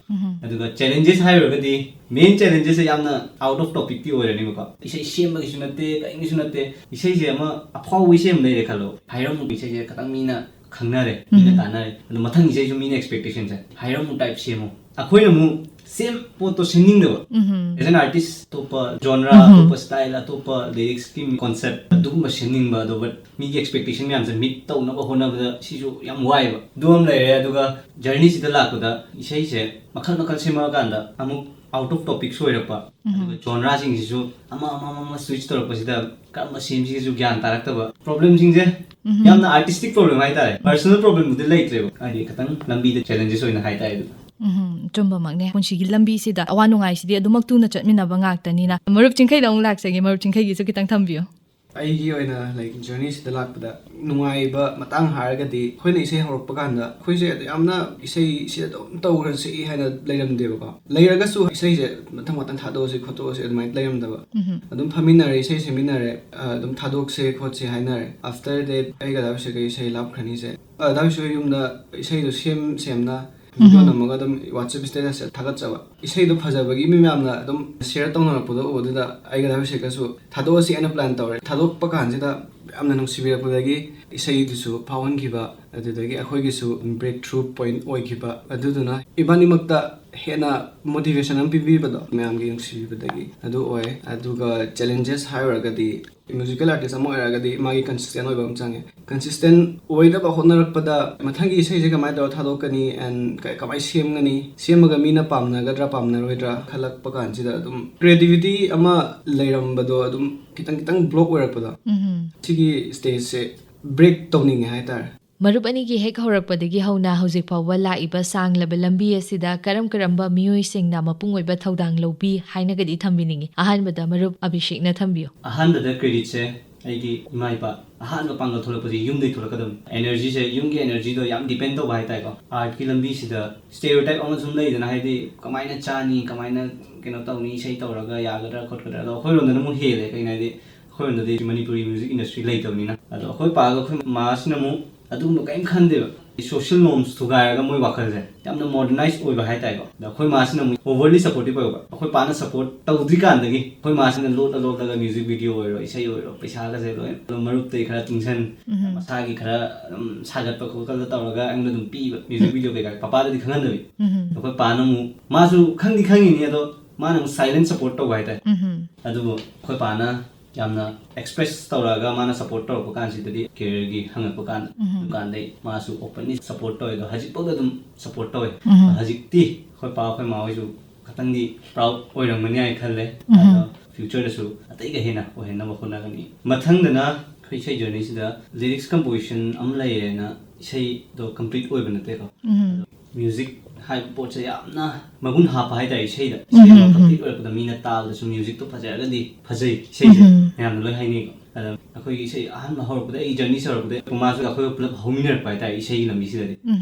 ꯑꯗꯨꯒ ꯆꯦꯂꯦꯟꯖꯦꯁ ꯍꯥꯏꯔꯨꯔꯒꯗꯤ, ꯃꯦꯟ ꯆꯦꯂꯦꯟꯖꯦꯁꯁꯦ ꯌꯥꯝꯅ ꯑꯥꯎꯠ ꯑꯣꯐ ꯇꯣꯄꯤꯛꯇꯤ ꯑꯣꯏꯔꯅꯤꯕꯀꯣ꯫ ꯏꯁꯩ ꯁꯦꯝꯕꯒꯤꯁꯨ ꯅꯠꯇꯦ, ꯀꯔꯤꯒꯤꯁꯨ ꯅꯠꯇꯦ, ꯏꯁꯩꯁꯦ ꯑꯃ ꯑꯐꯥꯎꯕ ꯏꯁꯩ ꯑꯃ ꯂꯩꯔꯦ ꯈꯜꯂꯣ, ꯍꯥꯏꯔꯝꯃꯨ ꯏꯁꯩꯁꯦ ꯈꯤꯇꯪ ꯃꯤꯅ ꯈꯪꯅꯔꯦ, ꯃꯤꯅ ꯇꯥꯟꯅꯔꯦ, ꯑꯗꯣ ꯃꯊꯪ ꯏꯁꯩꯁꯨ ꯃꯤꯅ ꯑꯦꯛꯁꯄꯦꯛꯇꯦꯁꯟꯁꯦ ꯍꯥꯏꯔꯝꯃꯨ ꯇꯥꯏꯞ ꯁꯦꯝꯃꯣ꯫ ꯑꯩꯈꯣꯏꯅ ꯑꯃꯨꯛ ꯁꯦꯝ ꯄꯣꯠꯇꯣ ꯁꯦꯝꯅꯤꯡꯗꯕ꯫ ꯑꯦꯖ ꯑꯦꯟ ꯑꯥꯔꯇꯤꯁ, ꯑꯇꯣꯞꯄ ꯖꯣꯟꯔꯥ, ꯑꯇꯣꯞꯄ ꯁ꯭ꯇꯥꯏꯜ, ꯑꯇꯣꯞꯄ ꯂꯤꯔꯤꯛꯁꯀꯤ ꯀꯣꯟꯁꯦꯞ, ꯑꯗꯨꯒꯨꯝꯕ ꯁꯦꯝꯅꯤꯡꯕ꯫ ꯑꯗꯣ ꯕꯠ ꯃꯤꯒꯤ ꯑꯦꯛꯁꯄꯦꯛꯇꯦꯁꯟ ꯃꯌꯥꯝꯁꯦ ꯃꯤꯠ ꯇꯧꯅꯕ ꯍꯣꯠꯅꯕꯗ ꯁꯤꯁꯨ ꯌꯥꯝ ꯋꯥꯏꯑꯦꯕ꯫ ꯑꯗꯨ ꯑꯃ ꯂꯩꯔꯦ꯫ ꯑꯗꯨꯒ ꯖꯔꯅꯤꯁꯤꯗ ꯂꯥꯛꯄꯗ ꯏꯁꯩꯁꯦ ꯃꯈꯜ ꯃꯈꯜ ꯁꯦꯝꯃꯛꯑꯀꯥꯟꯗ ꯑꯃꯨꯛ ꯑꯥꯎꯠ ꯑꯣꯐ ꯇꯣꯄꯤꯛꯁꯨ ꯑꯣꯏꯔꯛꯄ, ꯑꯗꯨꯒ ꯖꯣꯟꯔꯥꯁꯤꯡꯁꯤꯁꯨ ꯑꯃ ꯑꯃ ꯑꯃ ꯑꯃ ꯁ꯭ꯋꯤꯆ ꯇꯧꯔꯛꯄꯁꯤꯗ ꯀꯔꯝꯕ ꯁꯦꯝꯁꯤꯒꯦꯁꯨ ꯒ꯭ꯌꯥꯟ ꯇꯥꯔꯛꯇꯕ꯫ ꯄ꯭ꯔꯣꯕ꯭ꯂꯦꯝꯁꯤꯡꯁꯦ ꯌꯥꯝꯅ ꯑꯥꯔꯇꯤꯁꯇꯤꯛ ꯄ꯭ꯔꯣꯕ꯭ꯂꯦꯝ ꯍꯥꯏꯇꯥꯔꯦ, ꯄꯔꯁꯣꯅꯦꯜ ꯄ꯭ꯔꯣꯕ꯭ꯂꯦꯝꯕꯨꯗꯤ ꯂꯩꯇ꯭ꯔꯦꯕ, ꯍꯥꯏꯗꯤ ꯈꯤꯇꯪ ꯂꯝꯕꯤꯗ ꯆꯦꯂꯦꯟꯖꯦꯁ ꯑꯣꯏꯅ ꯍꯥꯏꯇꯥꯔꯦ ꯑꯗꯨꯗ꯫ ꯎꯝ, ꯆꯨꯝꯕꯃꯛꯅꯦ꯫ ꯄꯨꯟꯁꯤꯒꯤ ꯂꯝꯕꯤꯁꯤꯗ ꯑꯋꯥ ꯅꯨꯡꯉꯥꯏꯁꯤꯗꯤ ꯑꯗꯨꯃꯛ ꯇꯨꯅ ꯆꯠꯃꯤꯟꯅꯕ ꯉꯥꯛꯇꯅꯤꯅ꯫ ꯃꯔꯨꯞ ꯆꯤꯡꯈꯩꯗ ꯑꯃꯨꯛ ꯂꯥꯛꯆꯒꯦ, ꯃꯔꯨꯞ ꯆꯤꯡꯈꯩꯒꯤꯁꯨ ꯈꯤꯇꯪ ꯊꯝꯕꯤꯌꯨ꯫ ꯑꯩꯒꯤ ꯑꯣꯏꯅ, like, journey ꯁꯤꯗ ꯂꯥꯛꯄꯗ ꯅꯨꯡꯉꯥꯏꯕ ꯃꯇꯥꯡ ꯍꯥꯏꯔꯒꯗꯤ, ꯑꯩꯈꯣꯏꯅ ꯏꯁꯩ ꯍꯧꯔꯛꯄ ꯀꯥꯟꯗ ꯑꯩꯈꯣꯏꯁꯦ ꯌꯥꯝꯅ ꯏꯁꯩꯁꯦ ꯑꯗꯨꯝ ꯇꯧꯈ꯭ꯔꯁꯤ ꯍꯥꯏꯅ ꯂꯩꯔꯝꯗꯦꯕꯀꯣ꯫ ꯂꯩꯔꯒꯁꯨ ꯏꯁꯩꯁꯦ ꯃꯊꯪ ꯃꯊꯪ ꯊꯥꯗꯣꯛꯑꯁꯤ ꯈꯣꯠꯇꯣꯛꯑꯁꯤ ꯑꯗꯨꯃꯥꯏꯅ ꯂꯩꯔꯝꯗꯕ꯫ ꯑꯗꯨꯝ ꯐꯝꯃꯤꯟꯅꯔꯦ, ꯏꯁꯩ ꯁꯦꯝꯃꯤꯟꯅꯔꯦ, ꯑ, ꯑꯗꯨꯝ ꯊꯥꯗꯣꯛꯁꯦ ꯈꯣꯠꯁꯦ ꯍꯥꯏꯅꯔꯦ꯫ After that ꯑꯩꯒ ꯗꯥ ꯕꯤꯁꯦꯛꯀ ꯏꯁꯩ ꯂꯥꯞꯈ꯭ꯔꯅꯤꯁꯦ, ꯑ, ꯗꯥ ꯕꯤꯁꯦꯛ ꯌꯨꯝꯗ ꯏꯁꯩꯗꯣ ꯁꯦꯝ ꯁꯦꯝꯅ video ꯅꯝꯃꯒ ꯑꯗꯨꯝ WhatsApp status ꯊꯥꯒꯠꯆꯕ꯫ ꯏꯁꯩꯗꯣ ꯐꯖꯕꯒꯤ ꯃꯤ ꯃꯌꯥꯝꯅ ꯑꯗꯨꯝ share ꯇꯧꯅꯔꯛꯄꯗꯣ ꯎꯕꯗꯨꯗ ꯑꯩꯒ ꯗꯥ ꯕꯤꯁꯦꯛꯀꯁꯨ ꯊꯥꯗꯣꯛꯑꯁꯤ ꯍꯥꯏꯅ plan ꯇꯧꯔꯦ꯫ ꯊꯥꯗꯣꯛꯄ ꯀꯥꯟꯁꯤꯗ ꯌꯥꯝꯅ ꯅꯨꯡꯁꯤꯕꯤꯔꯛꯄꯗꯒꯤ ꯏꯁꯩꯗꯨꯁꯨ ꯐꯥꯎꯍꯟꯈꯤꯕ, ꯑꯗꯨꯗꯒꯤ ꯑꯩꯈꯣꯏꯒꯤꯁꯨ breakthrough point ꯑꯣꯏꯈꯤꯕ꯫ ꯑꯗꯨꯗꯨꯅ ꯏꯕꯥꯅꯤꯃꯛꯇ ꯍꯦꯟꯅ motivation ꯑꯃ ꯄꯤꯕꯤꯕꯗꯣ, ꯃꯌꯥꯝꯒꯤ ꯅꯨꯡꯁꯤꯕꯤꯕꯗꯒꯤ ꯑꯗꯨ ꯑꯣꯏ꯫ ꯑꯗꯨꯒ challenges ꯍꯥꯏꯔꯨꯔꯒꯗꯤ, musical artist ꯑꯃ ꯑꯣꯏꯔꯒꯗꯤ ꯃꯥꯒꯤ consistent ꯑꯣꯏꯕ ꯑꯃ ꯆꯪꯉꯦ꯫ Consistent ꯑꯣꯏꯗꯕ ꯍꯣꯠꯅꯔꯛꯄꯗ ꯃꯊꯪꯒꯤ ꯏꯁꯩꯁꯦ ꯀꯃꯥꯏꯅ ꯇꯧꯔ ꯊꯥꯗꯣꯛꯀꯅꯤ and ꯀ-, ꯀꯃꯥꯏꯅ ꯁꯦꯝꯒꯅꯤ, ꯁꯦꯝꯃꯒ ꯃꯤꯅ ꯄꯥꯝꯅꯒꯗ꯭ꯔꯥ ꯄꯥꯝꯅꯔꯣꯏꯗ꯭ꯔꯥ ꯈꯜꯂꯛꯄ ꯀꯥꯟꯁꯤꯗ ꯑꯗꯨꯝ creativity ꯑꯃ ꯂꯩꯔꯝꯕꯗꯣ ꯑꯗꯨꯝ ꯈꯤꯇꯪ ꯈꯤꯇꯪ block ꯑꯣꯏꯔꯛꯄꯗꯣ, ꯁꯤꯒꯤ stageꯁꯦ break ꯇꯧꯅꯤꯡꯉꯦ ꯍꯥꯏꯇꯥꯔꯦ꯫ ꯃꯔꯨꯞ ꯑꯅꯤꯒꯤ ꯍꯦꯛ ꯍꯧꯔꯛꯄꯗꯒꯤ ꯍꯧꯅ ꯍꯧꯖꯤꯛ ꯐꯥꯎꯕ ꯂꯥꯛꯏꯕ ꯁꯥꯡꯂꯕ ꯂꯝꯕꯤ ꯑꯁꯤꯗ ꯀꯔꯝ ꯀꯔꯝꯕ ꯃꯤꯑꯣꯏꯁꯤꯡꯅ ꯃꯄꯨꯡ ꯑꯣꯏꯕ ꯊꯧꯗꯥꯡ ꯂꯧꯕꯤ ꯍꯥꯏꯅꯒꯗꯤ ꯊꯝꯕꯤꯅꯤꯡꯉꯤ? ꯑꯍꯥꯟꯕꯗ ꯃꯔꯨꯞ ꯑꯕꯤꯁꯦꯛꯅ ꯊꯝꯕꯤꯌꯨ꯫ ꯑꯍꯥꯟꯕꯗ creditꯁꯦ ꯑꯩꯒꯤ ꯏꯃꯥ ꯏꯄꯥ꯫ ꯑꯍꯥꯟꯕ ꯄꯥꯡꯒꯜ ꯊꯣꯛꯂꯛꯄꯁꯦ ꯌꯨꯝꯗꯒꯤ ꯊꯣꯛꯂꯛꯀꯗꯕꯅꯤ꯫ Energyꯁꯦ, ꯌꯨꯝꯒꯤ energyꯗꯣ ꯌꯥꯝ depend ꯇꯧꯕ ꯍꯥꯏꯇꯥꯔꯦꯀꯣ꯫ Artꯀꯤ ꯂꯝꯕꯤꯁꯤꯗ stereotype ꯑꯃ ꯁꯨꯝ ꯂꯩꯗꯅ, ꯍꯥꯏꯗꯤ ꯀꯃꯥꯏꯅ ꯆꯥꯅꯤ, ꯀꯃꯥꯏꯅ ꯀꯩꯅꯣ ꯇꯧꯅꯤ, ꯏꯁꯩ ꯇꯧꯔꯒ ꯌꯥꯒꯗ꯭ꯔꯥ ꯈꯣꯠꯀꯗ꯭ꯔꯥ꯫ ꯑꯗꯣ ꯑꯩꯈꯣꯏꯔꯣꯝꯗꯅ ꯑꯃꯨꯛ ꯍꯦꯜꯂꯦ꯫ ꯀꯩꯒꯤꯅꯣ ꯍꯥꯏꯗꯤ ꯑꯩꯈꯣꯏꯔꯣꯝꯗꯗꯤ ꯃꯅꯤꯄꯨꯔꯤ music industry ꯂꯩꯇꯕꯅꯤꯅ꯫ ꯑꯗꯣ ꯑꯩꯈꯣꯏ ꯄꯥꯒ ꯑꯩꯈꯣꯏ ꯃꯥꯁꯤꯅ ꯑꯃꯨꯛ ꯑꯗꯨꯒꯨꯝꯕ ꯀꯔꯤꯝ ꯈꯟꯗꯦꯕ꯫ Social norms ꯊꯨꯒꯥꯏꯔꯒ ꯃꯣꯏ ꯋꯥꯈꯜꯁꯦ ꯌꯥꯝꯅ modernize ꯑꯣꯏꯕ ꯍꯥꯏꯇꯥꯔꯦꯀꯣ꯫ ꯑꯗꯣ ꯑꯩꯈꯣꯏ ꯃꯥꯁꯤꯅ ꯑꯃꯨꯛ overly supportive ꯑꯣꯏꯕ꯫ ꯑꯩꯈꯣꯏ ꯄꯥꯅ support ꯇꯧꯗ꯭ꯔꯤꯀꯥꯟꯗꯒꯤ ꯑꯩꯈꯣꯏ ꯃꯥꯁꯤꯅ ꯂꯣꯠꯅ ꯂꯣꯠꯂꯒ music video ꯑꯣꯏꯔꯣ, ꯏꯁꯩ ꯑꯣꯏꯔꯣ, ꯄꯩꯁꯥꯒꯁꯦ ꯂꯣꯏ ꯃꯔꯨꯞꯇꯩ ꯈꯔ ꯇꯨꯡꯁꯟ, ꯃꯁꯥꯒꯤ ꯈꯔ ꯑꯗꯨꯝ ꯁꯥꯒꯠꯄ ꯈꯣꯠꯀꯠꯄ ꯇꯧꯔꯒ ꯑꯩꯉꯣꯟꯗ ꯑꯗꯨꯝ ꯄꯤꯕ, music video ꯀꯩꯀꯥ ꯄꯄꯥꯗꯗꯤ ꯈꯪꯍꯟꯗꯕꯤ꯫ ꯑꯩꯈꯣꯏ ꯄꯥꯅ ꯑꯃꯨꯛ, ꯃꯥꯁꯨ ꯈꯪꯗꯤ ꯈꯪꯉꯤꯅꯤ, ꯑꯗꯣ ꯃꯥꯅ ꯑꯃꯨꯛ silent support ꯇꯧꯕ ꯍꯥꯏꯇꯥꯔꯦ꯫ ꯑꯗꯨꯕꯨ ꯑꯩꯈꯣꯏ ꯄꯥꯅ ꯌꯥꯝꯅ express ꯇꯧꯔꯛꯑꯒ ꯃꯥꯅ support ꯇꯧꯔꯛꯄ ꯀꯥꯟꯁꯤꯗꯗꯤ, careerꯒꯤ ꯍꯪꯉꯛꯄ ꯀꯥꯟꯗ, ꯗꯨꯀꯥꯟꯗꯩ ꯃꯥꯁꯨ openly support ꯇꯧꯋꯦ꯫ ꯑꯗꯣ ꯍꯧꯖꯤꯛꯐꯥꯎꯗ ꯑꯗꯨꯝ support ꯇꯧꯋꯦ꯫ ꯍꯧꯖꯤꯛꯇꯤ ꯑꯩꯈꯣꯏ ꯄꯥ ꯑꯩꯈꯣꯏ ꯃꯥ ꯍꯣꯏꯁꯨ ꯈꯇꯪꯗꯤ proud ꯑꯣꯏꯔꯝꯒꯅꯤ ꯍꯥꯏꯅ ꯈꯜꯂꯦ꯫ ꯑꯗꯣ futureꯗꯁꯨ ꯑꯇꯩꯒ ꯍꯦꯟꯅ ꯑꯣꯏꯍꯟꯅꯕ ꯍꯣꯠꯅꯒꯅꯤ꯫ ꯃꯊꯪꯗꯅ ꯑꯩꯈꯣꯏ ꯏꯁꯩ journeyꯁꯤꯗ lyrics composition ꯑꯃ ꯂꯩꯔꯦꯅ ꯏꯁꯩꯗꯣ complete ꯑꯣꯏꯕ ꯅꯠꯇꯦꯀꯣ꯫ ꯑꯗꯣ music ꯍꯥꯏꯕ ꯄꯣꯠꯁꯦ ꯌꯥꯝꯅ ꯃꯒꯨꯟ ꯍꯥꯞꯄ ꯍꯥꯏꯇꯥꯔꯦ ꯏꯁꯩꯗ꯫ ꯏꯁꯩ ꯑꯃ complete ꯑꯣꯏꯔꯛꯄꯗ ꯃꯤꯅ ꯇꯥꯕꯗꯁꯨ musicꯇꯣ ꯐꯖꯔꯒꯗꯤ ꯐꯖꯩ ꯏꯁꯩꯁꯦ, ꯃꯌꯥꯝꯅ ꯂꯣꯏ ꯍꯥꯏꯅꯩꯀꯣ꯫ ꯑꯗ ꯑꯩꯈꯣꯏꯒꯤ ꯏꯁꯩ ꯑꯍꯥꯟꯕ ꯍꯧꯔꯛꯄꯗ, ꯑꯩ ꯖꯔꯅꯤꯁꯦ ꯍꯧꯔꯛꯄꯗ ꯃꯥꯁꯨ ꯑꯩꯈꯣꯏꯒ ꯄꯨꯂꯞ ꯍꯧꯃꯤꯟꯅꯔꯛꯄ ꯍꯥꯏꯇꯥꯔꯦ ꯏꯁꯩꯒꯤ ꯂꯝꯕꯤꯁꯤꯗꯗꯤ꯫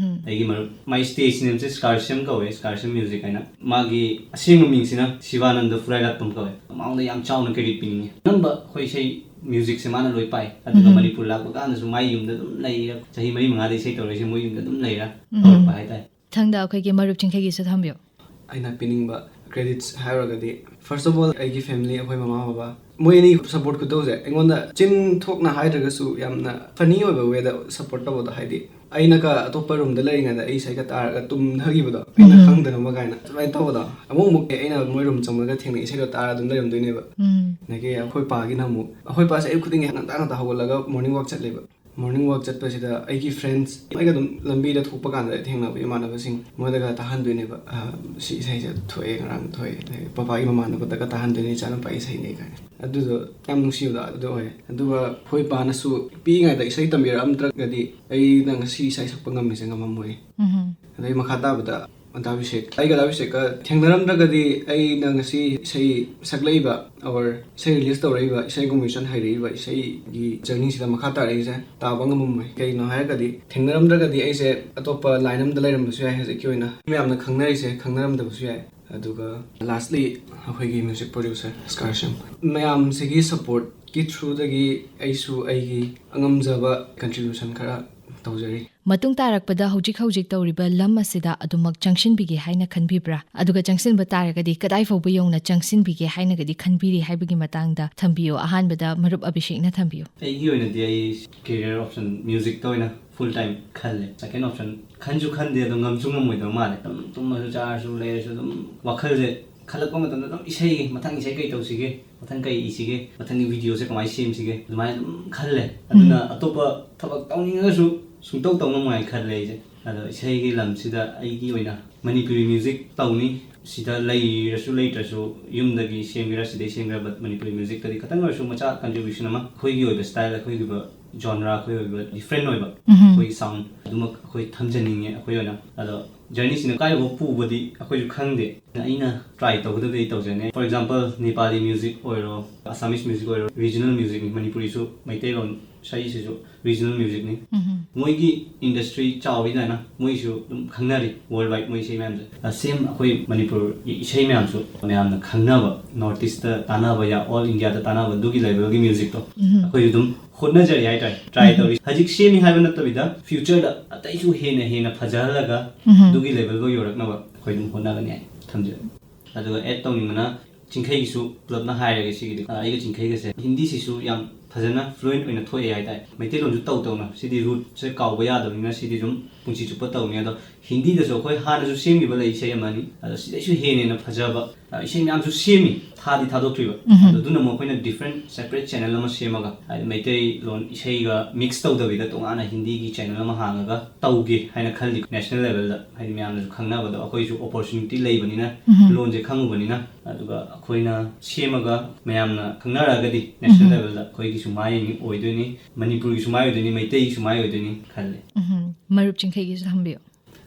ꯑꯩꯒꯤ ꯃꯔꯨꯞ, ꯃꯥꯏ ꯁ꯭ꯇꯦꯖ ꯅꯦꯝꯁꯦ ꯁ꯭ꯀꯥꯔꯁꯤꯌꯝ ꯀꯧꯋꯦ, ꯁ꯭ꯀꯥꯔꯁꯤꯌꯝ ꯃ꯭ꯌꯨꯖꯤꯛ ꯍꯥꯏꯅ꯫ ꯃꯥꯒꯤ ꯑꯁꯦꯡꯕ ꯃꯤꯡꯁꯤꯅ ꯁꯤꯕꯥꯅꯟꯗ ꯐꯨꯔꯥꯏꯔꯥꯠꯄꯝ ꯀꯧꯋꯦ꯫ ꯃꯉꯣꯟꯗ ꯌꯥꯝ ꯆꯥꯎꯅ ꯀ꯭ꯔꯦꯗꯤꯠ ꯄꯤꯅꯤꯡꯉꯤ꯫ ꯑꯅꯝꯕ ꯑꯩꯈꯣꯏ ꯏꯁꯩ ꯃ꯭ꯌꯨꯖꯤꯛꯁꯦ ꯃꯥꯅ ꯂꯣꯏ ꯄꯥꯏ꯫ ꯑꯗꯨꯒ ꯃꯅꯤꯄꯨꯔ ꯂꯥꯛꯄ ꯀꯥꯟꯗꯁꯨ ꯃꯥꯏ ꯌꯨꯝꯗ ꯑꯗꯨꯝ ꯂꯩꯔꯦ꯫ ꯆꯍꯤ ꯃꯔꯤ ꯃꯉꯥꯗ ꯏꯁꯩ ꯇꯧꯔꯛꯏꯁꯦ ꯃꯣꯏ ꯌꯨꯝꯗ ꯑꯗꯨꯝ ꯂꯩꯔꯦ꯫ ꯇꯧꯔꯛꯄ ꯍꯥꯏꯇꯥꯔꯦ꯫ ꯃꯊꯪꯗ ꯑꯩꯈꯣꯏꯒꯤ ꯃꯔꯨꯞ ꯆꯤꯡꯈꯩꯒꯤꯁꯨ ꯊꯝꯕꯤꯌꯨ꯫ ꯑꯩꯅ ꯄꯤꯅꯤꯡꯕ ꯀ꯭ꯔꯦꯗꯤꯠꯁ ꯍꯥꯏꯔꯒꯗꯤ, first of all, ꯑꯩꯒꯤ ꯐꯦꯃꯤꯂꯤ, ꯑꯩꯈꯣꯏ ꯃꯃꯥ ꯕꯕꯥ, ꯃꯣꯏ ꯑꯅꯤ ꯁꯞꯄꯣꯔꯠ ꯈꯨꯇꯧꯁꯦ ꯑꯩꯉꯣꯟꯗ ꯆꯤꯟ ꯊꯣꯛꯅ ꯍꯥꯏꯗ꯭ꯔꯒꯁꯨ ꯌꯥꯝꯅ ꯐꯅꯤ ꯑꯣꯏꯕ ꯋꯦꯗ ꯁꯞꯄꯣꯔꯠ ꯇꯧꯕꯗꯣ, ꯍꯥꯏꯗꯤ ꯑꯩꯅꯒ ꯑꯇꯣꯞꯄ ꯔꯨꯝꯗ ꯂꯩꯔꯤꯉꯩꯗ ꯑꯩ ꯏꯁꯩꯒ ꯇꯥꯔꯒ ꯇꯨꯝꯊꯈꯤꯕꯗꯣ, ꯑꯩꯅ ꯈꯪꯗꯅꯕ ꯀꯥꯏꯅ ꯑꯗꯨꯃꯥꯏꯅ ꯇꯧꯕꯗꯣ꯫ ꯑꯃꯨꯛ ꯑꯃꯨꯛ ꯑꯩꯅ ꯃꯣꯏ ꯔꯨꯝ ꯆꯪꯕꯗ ꯊꯦꯡꯅ ꯏꯁꯩꯗꯣ ꯇꯥꯔ ꯑꯗꯨꯝ ꯂꯩꯔꯝꯗꯣꯏꯅꯦꯕ꯫ ꯑꯗꯒꯤ ꯑꯩꯈꯣꯏ ꯄꯥꯒꯤꯅ ꯑꯃꯨꯛ, ꯑꯩꯈꯣꯏ ꯄꯥꯁꯦ ꯑꯌꯨꯛ ꯈꯨꯗꯤꯡꯒꯤ ꯉꯟꯇꯥ ꯉꯟꯇꯥ ꯍꯧꯒꯠꯂꯒ ꯃꯣꯔꯅꯤꯡ ꯋꯥꯛ ꯆꯠꯂꯦꯕ꯫ ꯃꯣꯔꯅꯤꯡ ꯋꯥꯛ ꯆꯠꯄꯁꯤꯗ ꯑꯩꯒꯤ ꯐ꯭ꯔꯦꯟꯁ ꯑꯩꯒ ꯑꯗꯨꯝ ꯂꯝꯕꯤꯗ ꯊꯣꯛꯄ ꯀꯥꯟꯗ ꯊꯦꯡꯅꯕ ꯏꯃꯥꯟꯅꯕꯁꯤꯡ, ꯃꯣꯏꯗꯒ ꯇꯥꯍꯟꯗꯣꯏꯅꯦꯕ꯫ "ꯑ, ꯁꯤ ꯏꯁꯩꯁꯦ ꯊꯣꯛꯑꯦ, ꯉꯔꯥꯡ ꯊꯣꯛꯑꯦ", ꯑꯗꯩ ꯄꯄꯥꯒꯤ ꯃꯃꯥꯟꯅꯕꯗꯒ ꯇꯥꯍꯟꯗꯣꯏꯅꯦ, "ꯏꯆꯥꯅꯨꯄꯥ ꯏꯁꯩꯅꯦ" ꯀꯥꯏꯅ꯫ ꯑꯗꯨꯗꯣ ꯌꯥꯝ ꯅꯨꯡꯁꯤꯕꯗꯣ ꯑꯗꯨ ꯑꯣꯏ꯫ ꯑꯗꯨꯒ ꯑꯩꯈꯣꯏ ꯄꯥꯅꯁꯨ ꯄꯤꯛꯏꯉꯩꯗ ꯏꯁꯩ ꯇꯝꯕꯤꯔꯛꯑꯝꯗ꯭ꯔꯒꯗꯤ ꯑꯩꯅ ꯉꯁꯤ ꯏꯁꯩ ꯁꯛꯄ ꯉꯝꯃꯤꯁꯦ ꯉꯝꯃꯝꯃꯣꯏ꯫ ꯑꯗꯩ ꯃꯈꯥ ꯇꯥꯕꯗ ꯑꯟꯇꯥ ꯑꯕꯤꯁꯦꯛ, ꯑꯩꯒ ꯑꯟꯇꯥ ꯑꯕꯤꯁꯦꯛꯀ ꯊꯦꯡꯅꯔꯝꯗ꯭ꯔꯒꯗꯤ ꯑꯩꯅ ꯉꯁꯤ ꯏꯁꯩ ꯁꯛꯂꯛꯏꯕ or ꯏꯁꯩ ꯔꯤꯂꯤꯁ ꯇꯧꯔꯛꯏꯕ, ꯏꯁꯩ ꯀꯣꯝꯄꯤꯇꯤꯁꯟ ꯍꯩꯔꯛꯏꯕ, ꯏꯁꯩꯒꯤ ꯖꯔꯅꯤꯁꯤꯗ ꯃꯈꯥ ꯇꯥꯔꯛꯏꯁꯦ ꯇꯥꯕ ꯉꯝꯃꯝꯃꯣꯏ꯫ ꯀꯩꯒꯤꯅꯣ ꯍꯥꯏꯔꯒꯗꯤ ꯊꯦꯡꯅꯔꯝꯗ꯭ꯔꯒꯗꯤ ꯑꯩꯁꯦ ꯑꯇꯣꯞꯄ ꯂꯥꯏꯟ ꯑꯃꯗ ꯂꯩꯔꯝꯕꯁꯨ ꯌꯥꯏ꯫ ꯍꯧꯖꯤꯛꯀꯤ ꯑꯣꯏꯅ ꯃꯌꯥꯝꯅ ꯈꯪꯅꯔꯤꯁꯦ ꯈꯪꯅꯔꯝꯗꯕꯁꯨ ꯌꯥꯏ꯫ ꯑꯗꯨꯒ lastly ꯑꯩꯈꯣꯏꯒꯤ ꯃ꯭ꯌꯨꯖꯤꯛ ꯄ꯭ꯔꯣꯗ꯭ꯌꯨꯁꯔ ꯁ꯭ꯀꯥꯔꯁꯤꯌꯝ, ꯃꯌꯥꯝꯁꯤꯒꯤ ꯁꯞꯄꯣꯔꯠꯀꯤ ꯊ꯭ꯔꯨꯗꯒꯤ ꯑꯩꯁꯨ ꯑꯩꯒꯤ ꯑꯉꯝꯖꯕ ꯀꯟꯇ꯭ꯔꯤꯕ꯭ꯌꯨꯁꯟ ꯈꯔ ꯇꯧꯖꯔꯤ꯫ ꯃꯇꯨꯡ ꯇꯥꯔꯛꯄꯗ ꯍꯧꯖꯤꯛ ꯍꯧꯖꯤꯛ ꯇꯧꯔꯤꯕ ꯂꯝ ꯑꯁꯤꯗ ꯑꯗꯨꯃꯛ ꯆꯪꯁꯤꯟꯕꯤꯒꯦ ꯍꯥꯏꯅ ꯈꯟꯕꯤꯕ꯭ꯔꯥ? ꯑꯗꯨꯒ ꯆꯪꯁꯤꯟꯕ ꯇꯥꯔꯒꯗꯤ ꯀꯗꯥꯏ ꯐꯥꯎꯕ ꯌꯧꯅ ꯆꯪꯁꯤꯟꯕꯤꯒꯦ ꯍꯥꯏꯅꯒꯗꯤ ꯈꯟꯕꯤꯔꯤ ꯍꯥꯏꯕꯒꯤ ꯃꯇꯥꯡꯗ ꯊꯝꯕꯤꯌꯨ꯫ ꯑꯍꯥꯟꯕꯗ ꯃꯔꯨꯞ ꯑꯕꯤꯁꯦꯛꯅ ꯊꯝꯕꯤꯌꯨ꯫ ꯑꯩꯒꯤ ꯑꯣꯏꯅꯗꯤ ꯑꯩ ꯀꯦꯔꯤꯌꯔ ꯑꯣꯞꯁꯟ ꯃ꯭ꯌꯨꯖꯤꯛꯇ ꯑꯣꯏꯅ ꯐꯨꯜ ꯇꯥꯏꯝ ꯈꯜꯂꯦ꯫ ꯁꯦꯀꯦꯟ ꯑꯣꯞꯁꯟ ꯈꯟꯁꯨ ꯈꯟꯗꯦ, ꯑꯗꯣ ꯉꯝꯁꯨ ꯉꯝꯃꯣꯏꯗꯕ ꯃꯥꯜꯂꯦ꯫ ꯑꯗꯨꯝ ꯇꯨꯝꯃꯁꯨ ꯆꯥꯔꯁꯨ ꯂꯩꯔꯁꯨ ꯑꯗꯨꯝ ꯋꯥꯈꯜꯁꯦ ꯈꯜꯂꯛꯄ ꯃꯇꯝꯗ ꯑꯗꯨꯝ ꯏꯁꯩꯒꯤ, ꯃꯊꯪ ꯏꯁꯩ ꯀꯩ ꯇꯧꯁꯤꯒꯦ, ꯃꯊꯪ ꯀꯩ ꯏꯁꯤꯒꯦ, ꯃꯊꯪꯒꯤ ꯚꯤꯗꯤꯑꯣꯁꯦ ꯀꯃꯥꯏꯅ ꯁꯦꯝꯁꯤꯒꯦ, ꯑꯗꯨꯃꯥꯏꯅ ꯑꯗꯨꯝ ꯈꯜꯂꯦ꯫ ꯑꯗꯨꯅ ꯑꯇꯣꯞꯄ ꯊꯕꯛ ꯇꯧꯅꯤꯡꯉꯒꯁꯨ ꯁꯨꯡꯇꯧ ꯇꯧ ꯉꯝꯃꯣꯏ ꯍꯥꯏꯅ ꯈꯜꯂꯦ ꯑꯩꯁꯦ꯫ ꯑꯗꯣ ꯏꯁꯩꯒꯤ ꯂꯝꯁꯤꯗ ꯑꯩꯒꯤ ꯑꯣꯏꯅ ꯃꯅꯤꯄꯨꯔꯤ ꯃ꯭ꯌꯨꯖꯤꯛ ꯇꯧꯅꯤ, ꯁꯤꯗ ꯂꯩꯔꯁꯨ ꯂꯩꯇ꯭ꯔꯁꯨ, ꯌꯨꯝꯗꯒꯤ ꯁꯦꯝꯒꯦꯔꯥ ꯁꯤꯗꯩ ꯁꯦꯝꯒꯦꯔꯥ, but ꯃꯅꯤꯄꯨꯔꯤ ꯃ꯭ꯌꯨꯖꯤꯛꯇꯗꯤ ꯈꯤꯇꯪ ꯑꯣꯏꯔꯁꯨ ꯃꯆꯥ ꯀꯟꯇ꯭ꯔꯤꯕ꯭ꯌꯨꯁꯟ ꯑꯃ, ꯑꯩꯈꯣꯏꯒꯤ ꯑꯣꯏꯕ ꯁ꯭ꯇꯥꯏꯜ, ꯑꯩꯈꯣꯏꯒꯤ ꯑꯣꯏꯕ ꯖꯣꯟꯔꯥ, ꯑꯩꯈꯣꯏ ꯑꯣꯏꯕ ꯗꯤꯐ꯭ꯔꯦꯟ ꯑꯣꯏꯕ ꯑꯩꯈꯣꯏꯒꯤ ꯁꯥꯎꯟ ꯑꯗꯨꯃꯛ ꯑꯩꯈꯣꯏ ꯊꯝꯖꯅꯤꯡꯉꯦ ꯑꯩꯈꯣꯏ ꯑꯣꯏꯅ꯫ ꯑꯗꯣ ꯖꯔꯅꯤꯁꯤꯅ ꯀꯥꯏꯐꯥꯎ ꯄꯨꯕꯗꯤ ꯑꯩꯈꯣꯏꯁꯨ ꯈꯪꯗꯦ꯫ ꯑꯩꯅ ꯇ꯭ꯔꯥꯏ ꯇꯧꯒꯗꯕꯗꯤ ꯇꯧꯖꯅꯤ꯫ ꯐꯣꯔ ꯑꯦꯛꯖꯥꯝꯄꯜ, ꯅꯦꯄꯥꯂꯤ ꯃ꯭ꯌꯨꯖꯤꯛ ꯑꯣꯏꯔꯣ, ꯑꯁꯥꯃꯤꯁ ꯃ꯭ꯌꯨꯖꯤꯛ ꯑꯣꯏꯔꯣ, ꯔꯤꯖꯅꯦꯜ ꯃ꯭ꯌꯨꯖꯤꯛꯅꯤ꯫ ꯃꯅꯤꯄꯨꯔꯤꯁꯨ, ꯃꯩꯇꯩꯂꯣꯟ ꯏꯁꯩꯁꯤꯁꯨ ꯔꯤꯖꯅꯦꯜ ꯃ꯭ꯌꯨꯖꯤꯛꯅꯤ꯫ ꯃꯣꯏꯒꯤ ꯏꯟꯗꯁꯇ꯭ꯔꯤ ꯆꯥꯎꯋꯤꯗꯅ, ꯃꯣꯏꯁꯨ ꯑꯗꯨꯝ ꯈꯪꯅꯔꯤ ꯋꯥꯔꯜ ꯋꯥꯏꯗ ꯃꯣꯏ ꯏꯁꯩ ꯃꯌꯥꯝꯁꯦ꯫ ꯁꯦꯝ ꯑꯩꯈꯣꯏ ꯃꯅꯤꯄꯨꯔꯒꯤ ꯏꯁꯩ ꯃꯌꯥꯝꯁꯨ ꯃꯌꯥꯝꯅ ꯈꯪꯅꯕ, ꯅꯣꯔꯠ ꯏꯁꯇ ꯇꯥꯟꯅꯕ, ꯌꯥ ꯑꯣꯜ ꯏꯟꯗꯤꯌꯥꯗ ꯇꯥꯟꯅꯕ ꯑꯗꯨꯒꯤ ꯂꯦꯚꯦꯜꯒꯤ ꯃ꯭ꯌꯨꯖꯤꯛꯇꯣ ꯑꯩꯈꯣꯏꯁꯨ ꯑꯗꯨꯝ ꯍꯣꯠꯅꯖꯔꯤ ꯍꯥꯏꯇꯥꯔꯦ, ꯇ꯭ꯔꯥꯏ ꯇꯧꯔꯤ꯫ ꯍꯧꯖꯤꯛ ꯁꯦꯝꯃꯤ ꯍꯥꯏꯕ ꯅꯠꯇꯕꯤꯗ ꯐ꯭ꯌꯨꯆꯔꯗ ꯑꯇꯩꯁꯨ ꯍꯦꯟꯅ ꯍꯦꯟꯅ ꯐꯖꯍꯜꯂꯒ ꯑꯗꯨꯒꯤ ꯂꯦꯚꯦꯜꯗꯣ ꯌꯧꯔꯛꯅꯕ ꯑꯩꯈꯣꯏ ꯑꯗꯨꯝ ꯍꯣꯠꯅꯒꯅꯤ ꯍꯥꯏꯅ ꯊꯝꯖꯔꯤ꯫ ꯑꯗꯨꯒ ꯑꯦꯗ ꯇꯧꯅꯤꯡꯕꯅ ꯆꯤꯡꯈꯩꯒꯤꯁꯨ ꯄꯨꯂꯞꯅ ꯍꯥꯏꯔꯒꯦ ꯁꯤꯒꯤꯗꯤ꯫ ꯑ, ꯑꯩꯒ ꯆꯤꯡꯈꯩꯒꯁꯦ ꯍꯤꯟꯗꯤꯁꯤꯁꯨ ꯌꯥꯝ ꯐꯖꯅ ꯐ꯭ꯂꯨꯑꯦꯟꯠ ꯑꯣꯏꯅ ꯊꯣꯛꯑꯦ ꯍꯥꯏꯇꯥꯔꯦ꯫ ꯃꯩꯇꯩꯂꯣꯟꯁꯨ ꯇꯧ ꯇꯧꯅ ꯁꯤꯗꯤ ꯔꯨꯠꯁꯦ ꯀꯥꯎꯕ ꯌꯥꯗꯕꯅꯤꯅ ꯁꯤꯗꯤ ꯁꯨꯝ ꯄꯨꯟꯁꯤ ꯆꯨꯞꯄ ꯇꯧꯅꯤ꯫ ꯑꯗꯣ ꯍꯤꯟꯗꯤꯗꯁꯨ ꯑꯩꯈꯣꯏ ꯍꯥꯟꯅꯁꯨ ꯁꯦꯝꯈꯤꯕ ꯂꯩ ꯏꯁꯩ ꯑꯃꯅꯤ, ꯑꯗꯣ ꯁꯤꯗꯩꯁꯨ ꯍꯦꯟꯅ ꯍꯦꯟꯅ ꯐꯖꯕ, ꯑ, ꯏꯁꯩ ꯃꯌꯥꯝꯁꯨ ꯁꯦꯝꯃꯤ, ꯊꯥꯗꯤ ꯊꯥꯗꯣꯛꯇ꯭ꯔꯤꯕ꯫ ꯑꯗꯣ ꯑꯗꯨꯅ ꯑꯃꯨꯛ ꯑꯩꯈꯣꯏꯅ ꯗꯤꯐ꯭ꯔꯦꯟ ꯁꯦꯄꯔꯦꯠ ꯆꯦꯅꯦꯜ ꯑꯃ ꯁꯦꯝꯃꯒ, ꯍꯥꯏꯗꯤ ꯃꯩꯇꯩꯂꯣꯟ ꯏꯁꯩꯒ ꯃꯤꯛꯁ ꯇꯧꯗꯕꯤꯗ ꯇꯣꯉꯥꯟꯅ ꯍꯤꯟꯗꯤꯒꯤ ꯆꯦꯅꯦꯜ ꯑꯃ ꯍꯥꯡꯉꯒ ꯇꯧꯒꯦ ꯍꯥꯏꯅ ꯈꯜꯂꯤ꯫ ꯅꯦꯁꯅꯦꯜ ꯂꯦꯚꯦꯜꯗ ꯍꯥꯏꯗꯤ ꯃꯌꯥꯝꯅꯁꯨ ꯈꯪꯅꯕꯗꯣ, ꯑꯩꯈꯣꯏꯁꯨ ꯑꯣꯄꯣꯔꯆꯨꯅꯤꯇꯤ ꯂꯩꯕꯅꯤꯅ, ꯂꯣꯟꯁꯦ ꯈꯪꯉꯨꯕꯅꯤꯅ, ꯑꯗꯨꯒ ꯑꯩꯈꯣꯏꯅ ꯁꯦꯝꯃꯒ ꯃꯌꯥꯝꯅ ꯈꯪꯅꯔꯛꯑꯒꯗꯤ ꯅꯦꯁꯅꯦꯜ ꯂꯦꯚꯦꯜꯗ ꯑꯩꯈꯣꯏꯒꯤꯁꯨ ꯃꯥꯏ ꯑꯣꯏꯗꯣꯏꯅꯤ, ꯃꯅꯤꯄꯨꯔꯒꯤꯁꯨ ꯃꯥꯏ ꯑꯣꯏꯗꯣꯏꯅꯤ, ꯃꯩꯇꯩꯒꯤꯁꯨ ꯃꯥꯏ ꯑꯣꯏꯗꯣꯏꯅꯤ ꯈꯜꯂꯦ꯫ ꯎꯝ, ꯃꯔꯨꯞ ꯆꯤꯡꯈꯩꯒꯤꯁꯨ ꯊꯝꯕꯤꯌꯨ꯫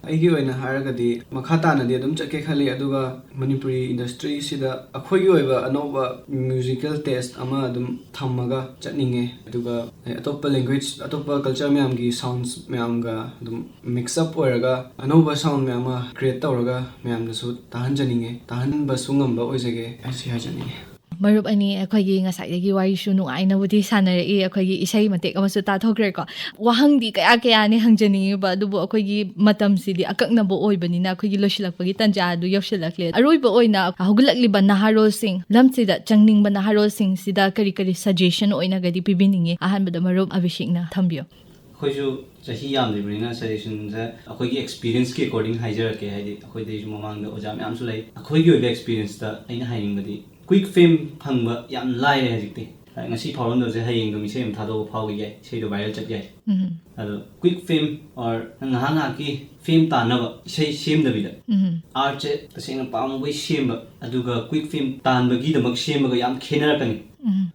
ꯑꯩꯒꯤ ꯑꯣꯏꯅ ꯍꯥꯏꯔꯒꯗꯤ ꯃꯈꯥ ꯇꯥꯅꯗꯤ ꯑꯗꯨꯝ ꯆꯠꯀꯦ ꯈꯜꯂꯤ, ꯑꯗꯨꯒ ꯃꯅꯤꯄꯨꯔꯤ ꯏꯟꯗꯁꯇ꯭ꯔꯤꯁꯤꯗ ꯑꯩꯈꯣꯏꯒꯤ ꯑꯣꯏꯕ ꯑꯅꯧꯕ ꯃ꯭ꯌꯨꯖꯤꯀꯦꯜ ꯇꯦꯁ ꯑꯃ ꯑꯗꯨꯝ ꯊꯝꯃꯒ ꯆꯠꯅꯤꯡꯉꯦ꯫ ꯑꯗꯨꯒ ꯑꯇꯣꯞꯄ ꯂꯦꯡꯒ꯭ꯋꯦꯖ, ꯑꯇꯣꯞꯄ ꯀꯜꯆꯔ ꯃꯌꯥꯝꯒꯤ ꯁꯥꯎꯟꯁ ꯃꯌꯥꯝꯒ ꯑꯗꯨꯝ ꯃꯤꯛꯁ ꯑꯞ ꯑꯣꯏꯔꯒ ꯑꯅꯧꯕ ꯁꯥꯎꯟ ꯃꯌꯥꯝ ꯑꯃ ꯀ꯭ꯔꯤꯌꯦꯠ ꯇꯧꯔꯒ ꯃꯌꯥꯝꯗꯁꯨ ꯇꯥꯍꯟꯖꯅꯤꯡꯉꯦ, ꯇꯥꯍꯟꯕꯁꯨ ꯉꯝꯕ ꯑꯣꯏꯖꯒꯦ ꯍꯥꯏꯁꯤ ꯍꯥꯏꯖꯅꯤꯡꯉꯦ꯫ ꯃꯔꯨꯞ ꯑꯅꯤ, ꯑꯩꯈꯣꯏꯒꯤ ꯉꯁꯥꯏꯗꯒꯤ ꯋꯥꯔꯤꯁꯨ ꯅꯨꯡꯉꯥꯏꯅꯕꯨꯗꯤ ꯁꯥꯟꯅꯔꯛꯏ, ꯑꯩꯈꯣꯏꯒꯤ ꯏꯁꯩ ꯃꯇꯦꯛ ꯑꯃꯁꯨ ꯇꯥꯊꯣꯛꯈ꯭ꯔꯦꯀꯣ꯫ ꯋꯥꯍꯪꯗꯤ ꯀꯌꯥ ꯀꯌꯥꯅꯤ ꯍꯪꯖꯅꯤꯡꯉꯤꯕ, ꯑꯗꯨꯕꯨ ꯑꯩꯈꯣꯏꯒꯤ ꯃꯇꯝꯁꯤꯗꯤ ꯑꯀꯛꯅꯕ ꯑꯣꯏꯕꯅꯤꯅ ꯑꯩꯈꯣꯏꯒꯤ ꯂꯣꯏꯁꯤꯜꯂꯛꯄꯒꯤ ꯇꯟꯖꯥ ꯑꯗꯨ ꯌꯧꯁꯤꯜꯂꯛꯂꯦ꯫ ꯑꯔꯣꯏꯕ ꯑꯣꯏꯅ ꯍꯧꯒꯠꯂꯛꯂꯤꯕ ꯅꯍꯥꯔꯣꯜꯁꯤꯡ, ꯂꯝꯁꯤꯗ ꯆꯪꯅꯤꯡꯕ ꯅꯍꯥꯔꯣꯜꯁꯤꯡꯁꯤꯗ ꯀꯔꯤ ꯀꯔꯤ ꯁꯖꯦꯁꯟ ꯑꯣꯏꯅꯒꯗꯤ ꯄꯤꯕꯤꯅꯤꯡꯉꯤ? ꯑꯍꯥꯟꯕꯗ ꯃꯔꯨꯞ ꯑꯕꯤꯁꯦꯛꯅ ꯊꯝꯕꯤꯌꯨ꯫ ꯑꯩꯈꯣꯏꯁꯨ ꯆꯍꯤ ꯌꯥꯝꯗ꯭ꯔꯤꯕꯅꯤꯅ ꯁꯖꯦꯁꯟꯁꯦ ꯑꯩꯈꯣꯏꯒꯤ ꯑꯦꯛꯁꯄꯤꯔꯤꯌꯦꯟꯁꯀꯤ ꯑꯦꯀꯣꯔꯗꯤꯡ ꯍꯥꯏꯖꯔꯛꯀꯦ, ꯍꯥꯏꯗꯤ ꯑꯩꯈꯣꯏꯗꯩꯁꯨ ꯃꯃꯥꯡꯗ ꯑꯣꯖꯥ ꯃꯌꯥꯝꯁꯨ ꯂꯩ꯫ ꯑꯩꯈꯣꯏꯒꯤ ꯑꯣꯏꯕ ꯑꯦꯛꯁꯄꯤꯔꯤꯌꯦꯟꯁꯇ ꯑꯩꯅ ꯍꯥꯏꯅꯤꯡꯕꯗꯤ, ꯀ꯭ꯋꯤꯛ ꯐꯦꯝ ꯐꯪꯕ ꯌꯥꯝ ꯂꯥꯏꯔꯦ ꯍꯧꯖꯤꯛꯇꯤ꯫ ꯉꯁꯤ ꯐꯥꯎꯔꯝꯗꯕꯁꯦ ꯍꯌꯦꯡ ꯑꯗꯨꯝ ꯏꯁꯩ ꯑꯃ ꯊꯥꯗꯣꯛꯑꯒ ꯐꯥꯎꯈꯤ ꯌꯥꯏ, ꯏꯁꯩꯗꯣ ꯚꯥꯏꯔꯦꯜ ꯆꯠ ꯌꯥꯏ꯫ ꯑꯗꯣ ꯀ꯭ꯋꯤꯛ ꯐꯦꯝ ꯑꯣꯔ ꯉꯥꯏꯍꯥꯛ ꯉꯥꯏꯍꯥꯛꯀꯤ ꯐꯦꯝ ꯇꯥꯟꯅꯕ ꯏꯁꯩ ꯁꯦꯝꯗꯕꯤꯗ, ꯑꯥꯔꯠꯁꯦ ꯇꯁꯦꯡꯅ ꯄꯥꯝꯃꯨꯕꯩ ꯁꯦꯝꯕ, ꯑꯗꯨꯒ ꯀ꯭ꯋꯤꯛ ꯐꯦꯝ ꯇꯥꯟꯕꯒꯤꯗꯃꯛ ꯁꯦꯝꯕꯒ ꯌꯥꯝ ꯈꯦꯠꯅꯔꯛꯀꯅꯤ꯫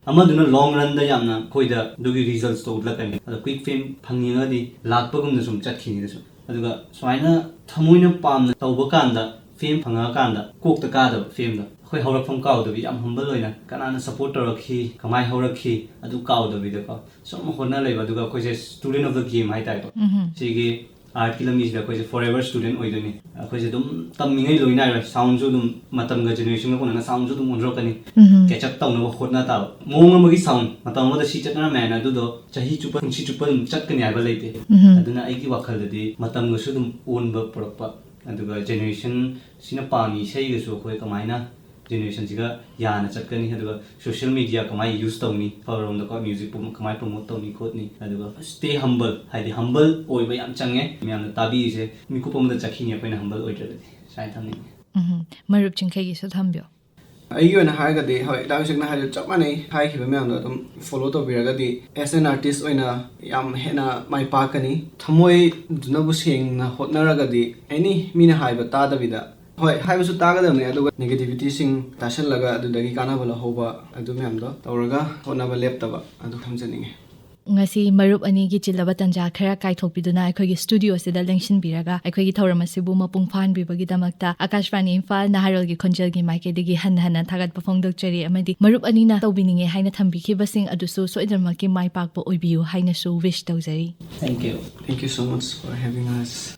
ꯑꯃꯗꯨꯅ ꯂꯣꯡ ꯔꯟꯗ ꯌꯥꯝꯅ ꯑꯩꯈꯣꯏꯗ ꯑꯗꯨꯒꯤ ꯔꯤꯖꯜꯠꯁꯇꯣ ꯎꯠꯂꯛꯀꯅꯤ꯫ ꯑꯗꯣ ꯀ꯭ꯋꯤꯛ ꯐꯦꯝ ꯐꯪꯅꯤꯡꯉꯒꯗꯤ ꯂꯥꯛꯄꯒꯨꯝꯅ ꯁꯨꯝ ꯆꯠꯈꯤꯅꯤꯗ ꯁꯨꯝ꯫ ꯑꯗꯨꯒ ꯁꯨꯃꯥꯏꯅ ꯊꯃꯣꯏꯅ ꯄꯥꯝꯅ ꯇꯧꯕ ꯀꯥꯟꯗ, ꯐꯦꯝ ꯐꯪꯉꯛꯑꯀꯥꯟꯗ ꯀꯣꯛꯇ ꯀꯥꯗꯕ ꯐꯦꯝꯗꯣ, ꯑꯩꯈꯣꯏ ꯍꯧꯔꯛꯐꯝ ꯀꯥꯎꯗꯕꯤ, ꯌꯥꯝ ꯍꯝꯕꯜ ꯑꯣꯏꯅ ꯀꯅꯥꯅ ꯁꯞꯄꯣꯔꯠ ꯇꯧꯔꯛꯈꯤ, ꯀꯃꯥꯏꯅ ꯍꯧꯔꯛꯈꯤ, ꯑꯗꯨ ꯀꯥꯎꯗꯕꯤꯗꯀꯣ ꯁꯨꯝ ꯍꯣꯠꯅ ꯂꯩꯕ꯫ ꯑꯗꯨꯒ ꯑꯩꯈꯣꯏꯁꯦ student of the game ꯍꯥꯏꯇꯥꯔꯦꯀꯣ, ꯁꯤꯒꯤ ꯑꯥꯔꯠꯀꯤ ꯂꯝꯕꯤꯁꯤꯗ ꯑꯩꯈꯣꯏꯁꯦ forever student ꯑꯣꯏꯗꯣꯏꯅꯤ꯫ ꯑꯩꯈꯣꯏꯁꯦ ꯑꯗꯨꯝ ꯇꯝꯃꯤꯉꯩ ꯂꯣꯏ ꯅꯥꯏꯔꯣꯏ꯫ ꯁꯥꯎꯟꯁꯨ ꯑꯗꯨꯝ ꯃꯇꯝꯒ, ꯖꯦꯅꯦꯔꯦꯁꯟꯒ ꯀꯣꯟꯅꯅ ꯁꯥꯎꯟꯁꯨ ꯑꯗꯨꯝ ꯑꯣꯟꯊꯣꯔꯛꯀꯅꯤ꯫ ꯀꯦꯆ ꯑꯞ ꯇꯧꯅꯕ ꯍꯣꯠꯅ ꯇꯥꯕ꯫ ꯃꯑꯣꯡ ꯑꯃꯒꯤ ꯁꯥꯎꯟ ꯃꯇꯝ ꯑꯃꯗ ꯁꯤ ꯆꯠꯅꯔꯝꯃꯦ ꯍꯥꯏꯅ ꯑꯗꯨꯗꯣ ꯆꯍꯤ ꯆꯨꯞꯄ, ꯄꯨꯟꯁꯤ ꯆꯨꯞꯄ ꯑꯗꯨꯝ ꯆꯠꯀꯅꯤ ꯍꯥꯏꯕ ꯂꯩꯇꯦ꯫ ꯑꯗꯨꯅ ꯑꯩꯒꯤ ꯋꯥꯈꯜꯗꯗꯤ ꯃꯇꯝꯒꯁꯨ ꯑꯗꯨꯝ ꯑꯣꯟꯕ ꯄꯨꯔꯛꯄ, ꯑꯗꯨꯒ ꯖꯦꯅꯦꯔꯦꯁꯟ ꯁꯤꯅ ꯄꯥꯝꯃꯤ ꯏꯁꯩꯒꯁꯨ ꯑꯩꯈꯣꯏ ꯀꯃꯥꯏꯅ ꯖꯦꯅꯦꯔꯦꯁꯟꯁꯤꯒ ꯌꯥꯅ ꯆꯠꯀꯅꯤ, ꯑꯗꯨꯒ ꯁꯣꯁꯤꯌꯦꯜ ꯃꯦꯗꯤꯌꯥ ꯀꯃꯥꯏꯅ ꯌꯨꯁ ꯇꯧꯅꯤ, ꯐꯕꯔꯣꯝꯗꯀꯣ ꯃ꯭ꯌꯨꯖꯤꯛ ꯀꯃꯥꯏꯅ ꯄ꯭ꯔꯣꯃꯣꯠ ꯇꯧꯅꯤ ꯈꯣꯠꯅꯤ, ꯑꯗꯨꯒ stay humble, ꯍꯥꯏꯗꯤ ꯍꯝꯕꯜ ꯑꯣꯏꯕ ꯌꯥꯝ ꯆꯪꯉꯦ꯫ ꯃꯌꯥꯝꯅ ꯇꯥꯕꯤꯔꯤꯁꯦ ꯃꯤꯀꯨꯞ ꯑꯃꯗ ꯆꯠꯈꯤꯅꯤ ꯑꯩꯈꯣꯏꯅ ꯍꯝꯕꯜ ꯑꯣꯏꯗ꯭ꯔꯒꯗꯤ꯫ ꯁꯨꯃꯥꯏꯅ ꯊꯝꯅꯤꯡꯉꯤ꯫ ꯎꯝ, ꯃꯔꯨꯞ ꯆꯤꯡꯈꯩꯒꯤꯁꯨ ꯊꯝꯕꯤꯌꯣ꯫ ꯑꯩꯒꯤ ꯑꯣꯏꯅ ꯍꯥꯏꯔꯒꯗꯤ, ꯍꯣꯏ, ꯗꯥ ꯍꯧꯖꯤꯛꯅ ꯍꯥꯏꯔꯤꯕ ꯆꯞ ꯃꯥꯟꯅꯩ꯫ ꯍꯥꯏꯈꯤꯕ ꯃꯌꯥꯝꯗꯣ ꯑꯗꯨꯝ ꯐꯣꯂꯣ ꯇꯧꯕꯤꯔꯒꯗꯤ as an artist ꯑꯣꯏꯅ ꯌꯥꯝ ꯍꯦꯟꯅ ꯃꯥꯏ ꯄꯥꯛꯀꯅꯤ꯫ ꯊꯃꯣꯏꯗꯨꯅꯕꯨ ꯁꯦꯡꯅ ꯍꯣꯠꯅꯔꯒꯗꯤ ꯑꯦꯅꯤ ꯃꯤꯅ ꯍꯥꯏꯕ ꯇꯥꯗꯕꯤꯗ, ꯍꯣꯏ, ꯍꯥꯏꯕꯁꯨ ꯇꯥꯒꯗꯕꯅꯤ, ꯑꯗꯨꯒ ꯅꯦꯒꯦꯇꯤꯚꯤꯇꯤꯁꯤꯡ ꯇꯥꯁꯜꯂꯒ ꯑꯗꯨꯗꯒꯤ ꯀꯥꯟꯅꯕ ꯂꯧꯍꯧꯕ, ꯑꯗꯨ ꯃꯌꯥꯝꯗꯣ ꯇꯧꯔꯒ ꯍꯣꯠꯅꯕ ꯂꯦꯞꯇꯕ ꯑꯗꯨ ꯊꯝꯖꯅꯤꯡꯉꯤ꯫ ꯉꯁꯤ ꯃꯔꯨꯞ ꯑꯅꯤꯒꯤ ꯆꯤꯜꯂꯕ ꯇꯟꯖꯥ ꯈꯔ ꯀꯥꯏꯊꯣꯛꯄꯤꯗꯨꯅ ꯑꯩꯈꯣꯏꯒꯤ ꯁ꯭ꯇꯨꯗꯤꯑꯣꯁꯤꯗ ꯂꯦꯡꯁꯤꯟꯕꯤꯔꯒ ꯑꯩꯈꯣꯏꯒꯤ ꯊꯧꯔꯝ ꯑꯁꯤꯕꯨ ꯃꯄꯨꯡ ꯐꯥꯍꯟꯕꯤꯕꯒꯤꯗꯃꯛꯇ ꯑꯀꯥꯁꯕꯥꯅꯤ ꯏꯝꯐꯥꯜ ꯅꯍꯥꯔꯣꯜꯒꯤ ꯈꯣꯟꯖꯦꯜꯒꯤ ꯃꯥꯏꯀꯩꯗꯒꯤ ꯍꯟꯅ ꯍꯟꯅ ꯊꯥꯒꯠꯄ ꯐꯣꯡꯗꯣꯛꯆꯔꯤ, ꯑꯃꯗꯤ ꯃꯔꯨꯞ ꯑꯅꯤꯅ ꯇꯧꯕꯤꯅꯤꯡꯉꯦ ꯍꯥꯏꯅ ꯊꯝꯕꯤꯈꯤꯕꯁꯤꯡ ꯑꯗꯨꯁꯨ ꯁꯣꯏꯗꯅꯃꯛꯀꯤ ꯃꯥꯏ ꯄꯥꯛꯄ ꯑꯣꯏꯕꯤꯌꯨ ꯍꯥꯏꯅꯁꯨ ꯋꯤꯁ ꯇꯧꯖꯔꯤ꯫ Thank you. Thank you so much for having us.